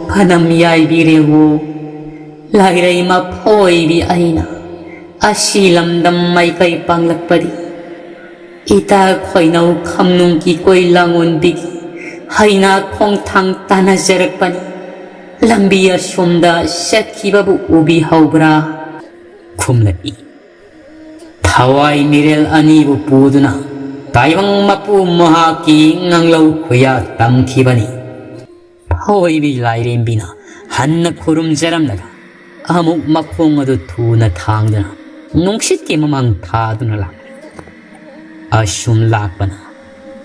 ꯄꯅꯝ ꯌꯥꯏꯕꯤꯔꯦꯜꯕꯨ? ꯂꯥꯏꯔꯩꯃ ꯐꯑꯣꯏꯕꯤ ꯑꯩꯅ ꯑꯁꯤ ꯂꯝꯗꯝ ꯃꯥꯏꯀꯩ ꯄꯥꯡꯂꯛꯄꯗꯤ ꯏꯇꯥ ꯈꯣꯏꯅꯧ ꯈꯝꯅꯨꯡꯒꯤ ꯀꯣꯏ ꯂꯥꯡꯑꯣꯟꯕꯤꯒꯤ ꯍꯩꯅꯥ ꯈꯣꯡꯊꯥꯡ ꯇꯥꯟꯅꯖꯔꯛꯄꯅꯤ꯫ ꯂꯝꯕꯤ ꯑꯁꯣꯝꯗ ꯆꯠꯈꯤꯕꯕꯨ ꯎꯕꯤꯍꯧꯕ꯭ꯔꯥ? ꯈꯨꯝꯂꯛꯏ꯫ ꯊꯋꯥꯏ ꯃꯤꯔꯦꯜ ꯑꯅꯤꯕꯨ ꯄꯨꯗꯨꯅ ꯇꯥꯏꯕꯪ ꯃꯄꯨ ꯃꯍꯥꯛꯀꯤ ꯉꯥꯡꯂꯧ ꯈꯨꯌꯥ ꯇꯝꯈꯤꯕꯅꯤ꯫ ꯐꯑꯣꯏꯕꯤ ꯂꯥꯏꯔꯦꯝꯕꯤꯅ ꯍꯟꯅ ꯈꯨꯔꯨꯝꯖꯔꯝꯂꯒ ꯑꯃꯨꯛ ꯃꯈꯣꯡ ꯑꯗꯨ ꯊꯨꯅ ꯊꯥꯡꯗꯨꯅ ꯅꯨꯡꯁꯤꯠꯀꯤ ꯃꯃꯥꯡ ꯊꯥꯗꯨꯅ ꯂꯥꯛꯂꯤ꯫ ꯑꯁꯨꯝ ꯂꯥꯛꯄꯅ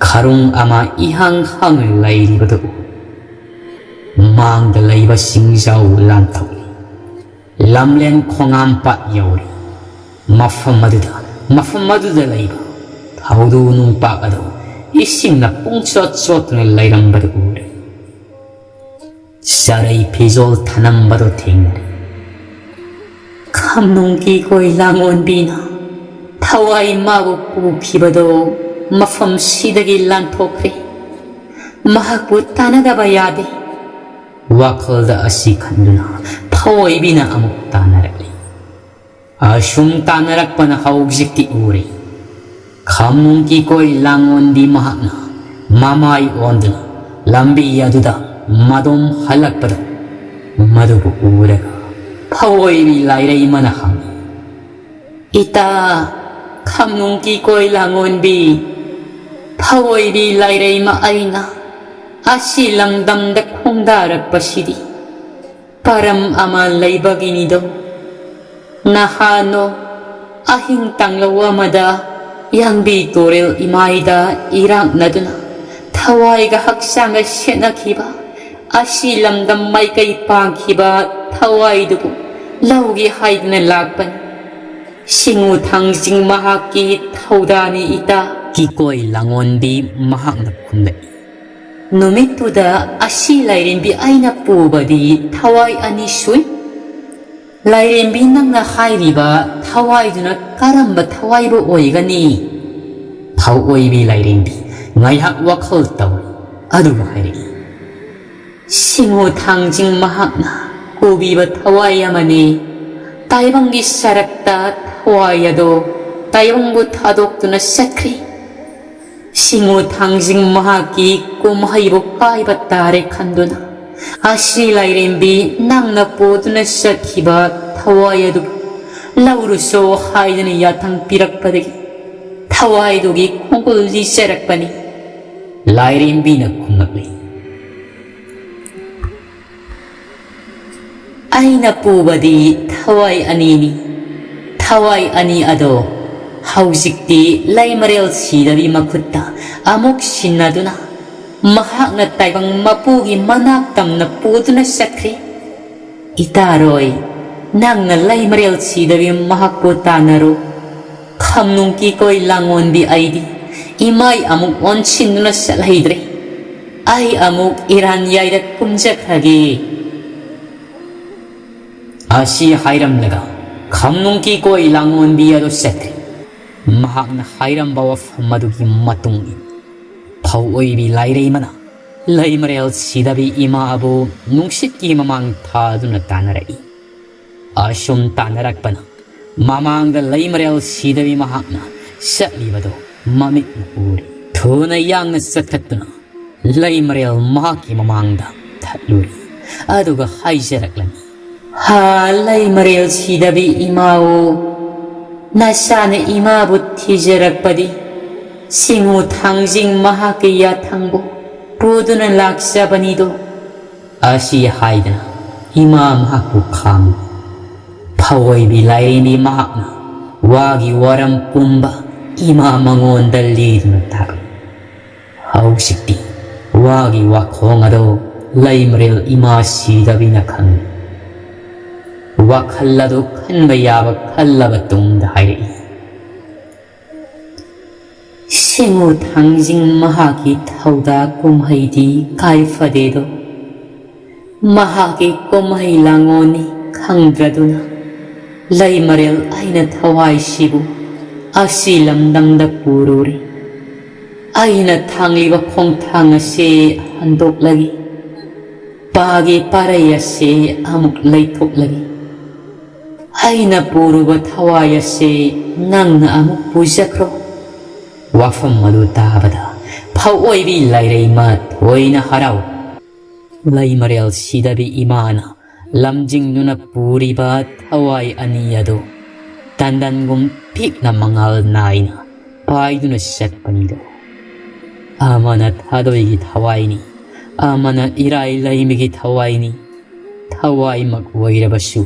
ꯈꯔꯨꯡ ꯑꯃ ꯏꯍꯥꯡ ꯍꯥꯡꯅ ꯂꯩꯔꯤꯕꯗꯨ ꯎ꯫ ꯃꯥꯡꯗ ꯂꯩꯕ ꯆꯤꯡꯖꯥꯎ ꯂꯥꯟꯊꯣꯛꯂꯤ꯫ ꯂꯝꯂꯦꯟ ꯈꯣꯡꯉꯥꯝꯄꯥꯠ ꯌꯧꯔꯦ꯫ ꯃꯐꯝ ꯑꯗꯨꯗ, ꯃꯐꯝ ꯑꯗꯨꯗ ꯂꯩꯕ ꯊꯧꯗꯨ ꯅꯨꯡꯄꯥꯛ ꯑꯗꯨ ꯏꯁꯤꯡꯅ ꯄꯨꯡꯆꯣꯠ ꯆꯣꯠꯇꯨꯅ ꯂꯩꯔꯝꯕꯗꯨ ꯎꯔꯦ꯫ ꯆꯔꯩ ꯐꯤꯖꯣꯜ ꯊꯅꯝꯕꯗꯨ ꯊꯦꯡꯅꯔꯦ꯫ ꯈꯝꯅꯨꯡꯒꯤ ꯀꯣꯏ ꯂꯥꯡꯑꯣꯟꯕꯤꯅ ꯊꯋꯥꯏ ꯃꯥꯕꯨ ꯄꯨꯈꯤꯕꯗꯣ ꯃꯐꯝꯁꯤꯗꯒꯤ ꯂꯥꯟꯊꯣꯛꯈ꯭ꯔꯦ꯫ ꯃꯍꯥꯛꯄꯨ ꯇꯥꯟꯅꯗꯕ ꯌꯥꯗꯦ꯫ ꯋꯥꯈꯜꯗ ꯑꯁꯤ ꯈꯟꯗꯨꯅ ꯐꯑꯣꯏꯕꯤꯅ ꯑꯃꯨꯛ ꯇꯥꯟꯅꯔꯛꯂꯤ꯫ ꯑꯁꯨꯝ ꯇꯥꯟꯅꯔꯛꯄꯅ ꯍꯧꯖꯤꯛꯇꯤ ꯎꯔꯦ꯫ ꯈꯝꯅꯨꯡꯒꯤ ꯀꯣꯏ ꯂꯥꯡꯑꯣꯟꯕꯤ ꯃꯍꯥꯛꯅ ꯃꯃꯥꯏ ꯑꯣꯟꯗꯨꯅ ꯂꯝꯕꯤ ꯑꯗꯨꯗ ꯃꯗꯣꯝ ꯍꯜꯂꯛꯄꯗꯣ ꯃꯗꯨꯕꯨ ꯎꯔꯒ ꯐꯑꯣꯏꯕꯤ ꯂꯥꯏꯔꯩꯃꯅ ꯍꯪꯉꯤ, "ꯏꯇꯥ, ꯈꯝꯅꯨꯡꯒꯤ ꯀꯣꯏ ꯂꯥꯡꯑꯣꯟꯕꯤ, ꯐꯑꯣꯏꯕꯤ ꯂꯥꯏꯔꯩꯃ ꯑꯩꯅ ꯑꯁꯤ ꯂꯝꯗꯝꯗ ꯈꯣꯡꯗꯥꯔꯛꯄꯁꯤꯗꯤ ꯄꯔꯝ ꯑꯃ ꯂꯩꯕꯒꯤꯅꯤꯗꯣ꯫ ꯅꯍꯥꯟꯅꯣ ꯑꯍꯤꯡ ꯇꯥꯡꯂꯧ ꯑꯃꯗ ꯌꯥꯡꯕꯤ ꯇꯣꯔꯦꯜ ꯏꯃꯥꯏꯗ ꯏꯔꯥꯛꯅꯗꯨꯅ ꯊꯋꯥꯏꯒ ꯍꯛꯆꯥꯡꯒ ꯁꯦꯠꯅꯈꯤꯕ ꯑꯁꯤ ꯂꯝꯗꯝ ꯃꯥꯏꯀꯩ ꯄꯥꯡꯈꯤꯕ ꯊꯋꯥꯏꯗꯨꯕꯨ ꯂꯧꯒꯦ ꯍꯥꯏꯗꯨꯅ ꯂꯥꯛꯄꯅꯤ꯫ ꯁꯤꯡꯉꯨ ꯊꯥꯡꯖꯤꯡ ꯃꯍꯥꯛꯀꯤ ꯊꯧꯗꯥꯅꯤ ꯏꯇꯥ꯫" ꯀꯤꯀꯣꯏ ꯂꯥꯡꯑꯣꯟꯕꯤ ꯃꯍꯥꯛꯅ ꯈꯨꯝꯂꯛꯏ, "ꯅꯨꯃꯤꯠꯇꯨꯗ ꯑꯁꯤ ꯂꯥꯏꯔꯦꯝꯕꯤ ꯑꯩꯅ ꯄꯨꯕꯗꯤ ꯊꯋꯥꯏ ꯑꯅꯤ ꯁꯨꯏ꯫ ꯂꯥꯏꯔꯦꯝꯕꯤ, ꯅꯪꯅ ꯍꯥꯏꯔꯤꯕ ꯊꯋꯥꯏꯗꯨꯅ ꯀꯔꯝꯕ ꯊꯋꯥꯏꯕꯨ ꯑꯣꯏꯒꯅꯤ?" ꯐꯧꯑꯣꯏꯕꯤ ꯂꯥꯏꯔꯦꯝꯕꯤ ꯉꯥꯏꯍꯥꯛ ꯋꯥꯈꯜ ꯇꯧꯔꯤ, ꯑꯗꯨꯒ ꯍꯥꯏꯔꯛꯏ, "ꯁꯤꯡꯉꯨ ꯊꯥꯡꯖꯤꯡ ꯃꯍꯥꯛꯅ ꯀꯣꯕꯤꯕ ꯊꯋꯥꯏ ꯑꯃꯅꯤ꯫ ꯇꯥꯏꯕꯪꯒꯤ ꯁꯔꯛꯇ ꯊꯋꯥꯏ ꯑꯗꯣ ꯇꯥꯏꯕꯪꯕꯨ ꯊꯥꯗꯣꯛꯇꯨꯅ ꯆꯠꯈ꯭ꯔꯦ꯫ ꯁꯤꯡꯉꯨ ꯊꯥꯡꯖꯤꯡ ꯃꯍꯥꯛꯀꯤ ꯀꯨꯝꯍꯩꯕꯨ ꯀꯥꯏꯕ ꯇꯥꯔꯦ ꯈꯟꯗꯨꯅ ꯑꯁꯤ ꯂꯥꯏꯔꯦꯝꯕꯤ ꯅꯪꯅ ꯄꯨꯗꯨꯅ ꯆꯠꯈꯤꯕ ꯊꯋꯥꯏ ꯑꯗꯨ ꯂꯧꯔꯨꯁꯣ ꯍꯥꯏꯗꯨꯅ ꯌꯥꯊꯪ ꯄꯤꯔꯛꯄꯗꯒꯤ ꯊꯋꯥꯏꯗꯨꯒꯤ ꯄꯨꯜꯂꯤ ꯆꯔꯛꯄꯅꯤ꯫ ꯂꯥꯏꯔꯦꯝꯕꯤꯅ ꯈꯨꯝꯂꯛꯂꯤ꯫ ꯑꯩꯅ ꯄꯨꯕꯗꯤ ꯊꯋꯥꯏ ꯑꯅꯤꯅꯤ꯫ ꯊꯋꯥꯏ ꯑꯅꯤ ꯑꯗꯣ ꯍꯧꯖꯤꯛꯇꯤ ꯂꯩꯃꯔꯦꯜ ꯁꯤꯗꯕꯤ ꯃꯈꯨꯠꯇ ꯑꯃꯨꯛ ꯁꯤꯟꯅꯗꯨꯅ ꯃꯍꯥꯛꯅ ꯇꯥꯏꯕꯪ ꯃꯄꯨꯒꯤ ꯃꯅꯥꯛ ꯇꯝꯅ ꯄꯨꯗꯨꯅ ꯆꯠꯈ꯭ꯔꯦ꯫ ꯏꯇꯥꯔꯣꯏ, ꯅꯪꯅ ꯂꯩꯃꯔꯦꯜ ꯁꯤꯗꯕꯤ ꯃꯍꯥꯛꯄꯨ ꯇꯥꯟꯅꯔꯨ꯫ ꯈꯝꯅꯨꯡ ꯀꯤꯀꯣꯏ ꯂꯥꯡꯉꯣꯟꯕꯤ ꯑꯩꯗꯤ ꯏꯃꯥꯏ ꯑꯃꯨꯛ ꯑꯣꯟꯁꯤꯟꯗꯨꯅ ꯆꯠꯍꯩꯗ꯭ꯔꯦ꯫ ꯑꯩ ꯑꯃꯨꯛ ꯏꯔꯥꯟ ꯌꯥꯏꯗ ꯀꯨꯝꯖꯈ꯭ꯔꯒꯦ꯫ ꯑꯁꯤ ꯍꯥꯏꯔꯝꯂꯒ ꯈꯝꯅꯨꯡ ꯀꯤꯀꯣꯏ ꯂꯥꯡꯉꯣꯟꯕꯤ ꯑꯗꯨ ꯆꯠꯈ꯭ꯔꯦ꯫ ꯃꯍꯥꯛꯅ ꯍꯥꯏꯔꯝꯕ ꯋꯥꯐꯝ ꯑꯗꯨꯒꯤ ꯃꯇꯨꯡ ꯏꯟꯅ ꯐꯧ ꯑꯣꯏꯕꯤ ꯂꯥꯏꯔꯩꯃꯅ ꯂꯩꯃꯔꯦꯜ ꯁꯤꯗꯕꯤ ꯏꯃꯥꯕꯨ ꯅꯨꯡꯁꯤꯠꯀꯤ ꯃꯃꯥꯡ ꯊꯥꯗꯨꯅ ꯇꯥꯟꯅꯔꯛꯏ꯫ ꯑꯁꯨꯝ ꯇꯥꯟꯅꯔꯛꯄꯅ ꯃꯃꯥꯡꯗ ꯂꯩꯃꯔꯦꯜ ꯁꯤꯗꯕꯤ ꯃꯍꯥꯛꯅ ꯆꯠꯂꯤꯕꯗꯨ ꯃꯃꯤꯠꯅ ꯎꯔꯦ꯫ ꯊꯨꯅ ꯌꯥꯡꯅ ꯆꯠꯈꯠꯇꯨꯅ ꯂꯩꯃꯔꯦꯜ ꯃꯍꯥꯛꯀꯤ ꯃꯃꯥꯡꯗ ꯊꯠꯂꯨꯔꯤ꯫ ꯑꯗꯨꯒ ꯍꯥꯏꯖꯔꯛꯂꯝꯃꯤ, "ꯍꯥ, ꯂꯩꯃꯔꯦꯜ ꯁꯤꯗꯕꯤ ꯏꯃꯥꯑꯣ, ꯅꯆꯥꯅ ꯏꯃꯥꯕꯨ ꯊꯤꯖꯔꯛꯄꯗꯤ ꯁꯤꯡꯉꯨ ꯊꯥꯡꯖꯤꯡ ꯃꯍꯥꯛꯀꯤ ꯌꯥꯊꯪꯕꯨ ꯄꯨꯗꯨꯅ ꯂꯥꯛꯆꯕꯅꯤꯗꯣ"꯫ ꯑꯁꯤ ꯍꯥꯏꯗꯅ ꯏꯃꯥ ꯃꯍꯥꯛꯄꯨ ꯈꯥꯝꯃꯤ꯫ ꯐꯧꯑꯣꯏꯕꯤ ꯂꯥꯏꯔꯦꯝꯕꯤ ꯃꯍꯥꯛꯅ ꯋꯥꯒꯤ ꯋꯥꯔꯝ ꯄꯨꯝꯕ ꯏꯃꯥ ꯃꯉꯣꯟꯗ ꯂꯤꯗꯨꯅ ꯇꯥꯛꯂꯤ꯫ ꯍꯧꯖꯤꯛꯇꯤ ꯋꯥꯒꯤ ꯋꯥꯈꯣꯡ ꯑꯗꯨ ꯂꯩꯃꯔꯦꯜ ꯏꯃꯥ ꯁꯤꯗꯕꯤꯅ ꯈꯪꯂꯤ꯫ ꯋꯥꯈꯜ ꯑꯗꯨ ꯈꯟꯕ ꯌꯥꯕ ꯈꯜꯂꯕ ꯇꯨꯡꯗ ꯍꯥꯏꯔꯛꯏ, "ꯁꯤꯡꯉꯨ ꯊꯥꯡꯖꯤꯡ ꯃꯍꯥꯛꯀꯤ ꯊꯧꯗꯥ ꯀꯨꯝꯍꯩꯗꯤ ꯀꯥꯏ ꯐꯗꯦꯗꯣ꯫ ꯃꯍꯥꯛꯀꯤ ꯀꯨꯝꯍꯩ ꯂꯥꯡꯉꯣꯟꯅꯤ ꯈꯪꯗ꯭ꯔꯗꯨꯅ ꯂꯩꯃꯔꯦꯜ ꯑꯩꯅ ꯊꯋꯥꯏꯁꯤꯕꯨ ꯑꯁꯤ ꯂꯝꯗꯝꯗ ꯄꯨꯔꯨꯔꯦ꯫ ꯑꯩꯅ ꯊꯥꯡꯂꯤꯕ ꯈꯣꯡꯊꯥꯡ ꯑꯁꯤ ꯍꯟꯗꯣꯛꯂꯒꯦ꯫ ꯄꯥꯒꯤ ꯄꯥꯔꯩ ꯑꯁꯤ ꯑꯃꯨꯛ ꯂꯩꯊꯣꯛꯂꯒꯦ꯫ ꯑꯩꯅ ꯄꯨꯔꯨꯕ ꯊꯋꯥꯏ ꯑꯁꯤ ꯅꯪꯅ ꯑꯃꯨꯛ ꯄꯨꯖꯈ꯭ꯔꯣ"꯫ ꯋꯥꯐꯝ ꯑꯗꯨ ꯇꯥꯕꯗ ꯐꯧꯑꯣꯏꯕꯤ ꯂꯥꯏꯔꯩꯃ ꯊꯣꯏꯅ ꯍꯔꯥꯎ꯫ ꯂꯩꯃꯔꯦꯜ ꯁꯤꯗꯕꯤ ꯏꯃꯥꯅ ꯂꯝꯖꯤꯡꯗꯨꯅ ꯄꯨꯔꯤꯕ ꯊꯋꯥꯏ ꯑꯅꯤ ꯑꯗꯨ ꯇꯟꯗꯟꯒꯨꯝ ꯄꯤꯛꯅ ꯃꯉꯥꯜ ꯅꯥꯏꯅ ꯄꯥꯏꯗꯨꯅ ꯆꯠꯄꯅꯤꯗꯣ꯫ ꯑꯃꯅ ꯊꯥꯗꯣꯏꯒꯤ ꯊꯋꯥꯏꯅꯤ, ꯑꯃꯅ ꯏꯔꯥꯏ ꯂꯩꯃꯒꯤ ꯊꯋꯥꯏꯅꯤ꯫ ꯊꯋꯥꯏꯃꯛ ꯑꯣꯏꯔꯕꯁꯨ,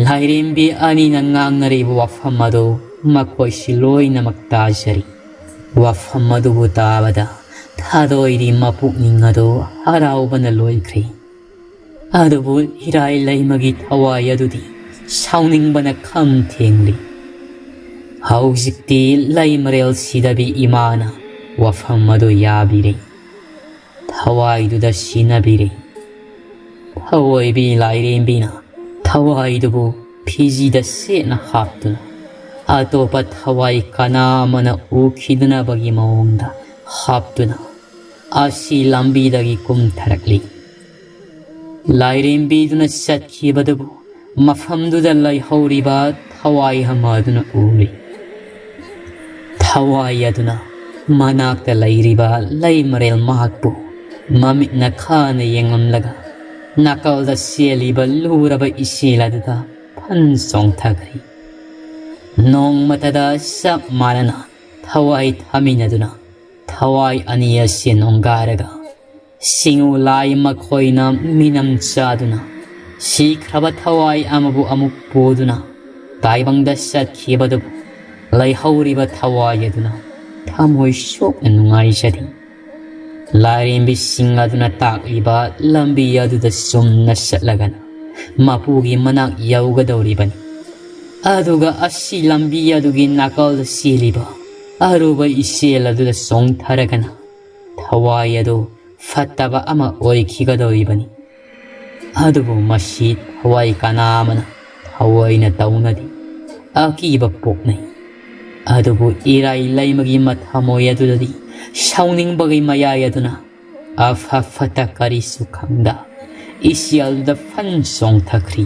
ꯂꯥꯏꯔꯦꯝꯕꯤ ꯑꯅꯤꯅ ꯉꯥꯡꯅꯔꯤꯕ ꯋꯥꯐꯝ ꯑꯗꯨ ꯃꯈꯣꯏꯁꯤ ꯂꯣꯏꯅꯃꯛ ꯇꯥꯖꯔꯤ꯫ ꯋꯥꯐꯝ ꯑꯗꯨꯕꯨ ꯇꯥꯕꯗ ꯊꯥꯗꯣꯏꯗꯤ ꯃꯄꯨꯛꯅꯤꯡ ꯑꯗꯨ ꯍꯔꯥꯎꯕꯅ ꯂꯣꯏꯈ꯭ꯔꯦ꯫ ꯑꯗꯨꯕꯨ ꯏꯔꯥꯏ ꯂꯩꯃꯒꯤ ꯊꯋꯥꯏ ꯑꯗꯨꯗꯤ ꯁꯥꯎꯅꯤꯡꯕꯅ ꯈꯝ ꯊꯦꯡꯂꯤ꯫ ꯍꯧꯖꯤꯛꯇꯤ ꯂꯩꯃꯔꯦꯜ ꯁꯤꯗꯕꯤ ꯏꯃꯥꯅ ꯋꯥꯐꯝ ꯑꯗꯨ ꯌꯥꯕꯤꯔꯦ꯫ ꯊꯋꯥꯏꯗꯨꯗ ꯁꯤꯟꯅꯕꯤꯔꯦ꯫ ꯊꯑꯣꯏꯕꯤ ꯂꯥꯏꯔꯦꯝꯕꯤꯅ ꯊꯋꯥꯏꯗꯨꯕꯨ ꯐꯤꯖꯤꯗ ꯁꯦꯠꯅ ꯍꯥꯞꯇꯨꯅ, ꯑꯇꯣꯞꯄ ꯊꯋꯥꯏ ꯀꯅꯥ ꯑꯃꯅ ꯎꯈꯤꯗꯅꯕꯒꯤ ꯃꯑꯣꯡꯗ ꯍꯥꯞꯇꯨꯅ, ꯑꯁꯤ ꯂꯝꯕꯤꯗꯒꯤ ꯀꯨꯝꯊꯔꯛꯂꯤ꯫ ꯂꯥꯏꯔꯦꯝꯕꯤꯗꯨꯅ ꯆꯠꯈꯤꯕꯗꯨꯕꯨ ꯃꯐꯝꯗꯨꯗ ꯂꯩꯍꯧꯔꯤꯕ ꯊꯋꯥꯏ ꯑꯃ ꯑꯗꯨꯅ ꯎꯔꯤ꯫ ꯊꯋꯥꯏ ꯑꯗꯨꯅ ꯃꯅꯥꯛꯇ ꯂꯩꯔꯤꯕ ꯂꯩꯃꯔꯦꯜ ꯃꯍꯥꯛꯄꯨ ꯃꯃꯤꯠꯅ ꯈꯥꯅ ꯌꯦꯡꯂꯝꯂꯒ, ꯅꯥꯀꯜꯗ ꯆꯦꯜꯂꯤꯕ ꯂꯨꯔꯕ ꯏꯆꯦꯜ ꯑꯗꯨꯗ ꯐꯟ ꯆꯣꯡꯊꯈ꯭ꯔꯤ꯫ ꯅꯣꯡꯃꯇꯗ ꯆꯞ ꯃꯥꯟꯅꯅ ꯊꯋꯥꯏ ꯊꯥꯃꯤꯟꯅꯗꯨꯅ, ꯊꯋꯥꯏ ꯑꯅꯤ ꯑꯁꯤ ꯅꯣꯡꯒꯥꯏꯔꯒ, ꯁꯤꯡꯎ ꯂꯥꯏ ꯃꯈꯣꯏꯅ ꯃꯤꯅꯝ ꯆꯥꯗꯨꯅ, ꯁꯤꯈ꯭ꯔꯕ ꯊꯋꯥꯏ ꯑꯃꯕꯨ ꯑꯃꯨꯛ ꯄꯨꯗꯨꯅ ꯇꯥꯏꯕꯪꯗ ꯆꯠꯈꯤꯕꯗꯨꯕꯨ ꯂꯩꯍꯧꯔꯤꯕ ꯊꯋꯥꯏ ꯑꯗꯨꯅ ꯊꯃꯣꯏ ꯁꯣꯛꯅ ꯅꯨꯡꯉꯥꯏꯖꯔꯤ꯫ ꯂꯥꯏꯔꯦꯝꯕꯤꯁꯤꯡ ꯑꯗꯨꯅ ꯇꯥꯛꯂꯤꯕ ꯂꯝꯕꯤ ꯑꯗꯨꯗ ꯆꯨꯝꯅ ꯆꯠꯂꯒꯅ ꯃꯄꯨꯒꯤ ꯃꯅꯥꯛ ꯌꯧꯒꯗꯧꯔꯤꯕꯅꯤ꯫ ꯑꯗꯨꯒ ꯑꯁꯤ ꯂꯝꯕꯤ ꯑꯗꯨꯒꯤ ꯅꯥꯀꯜꯗ ꯆꯦꯜꯂꯤꯕ ꯑꯔꯨꯕ ꯏꯆꯦꯜ ꯑꯗꯨꯗ ꯆꯣꯡꯊꯔꯒꯅ ꯊꯋꯥꯏ ꯑꯗꯨ ꯐꯠꯇꯕ ꯑꯃ ꯑꯣꯏꯈꯤꯒꯗꯧꯔꯤꯕꯅꯤ꯫ ꯑꯗꯨꯕꯨ ꯃꯁꯤ ꯊꯋꯥꯏ ꯀꯅꯥ ꯑꯃꯅ ꯊꯑꯣꯏꯅ ꯇꯧꯅꯗꯦ꯫ ꯑꯀꯤꯕ ꯄꯣꯛꯅꯩ꯫ ꯑꯗꯨꯕꯨ ꯏꯔꯥꯏ ꯂꯩꯃꯒꯤ ꯃꯊꯃꯣꯏ ꯑꯗꯨꯗꯗꯤ ꯁꯥꯎꯅꯤꯡꯕꯒꯤ ꯃꯌꯥꯏ ꯑꯗꯨꯅ ꯑꯐ ꯐꯠꯇ ꯀꯔꯤꯁꯨ ꯈꯪꯗ ꯏꯆꯦꯜꯗꯨꯗ ꯐꯟ ꯆꯣꯡꯊꯈ꯭ꯔꯤ꯫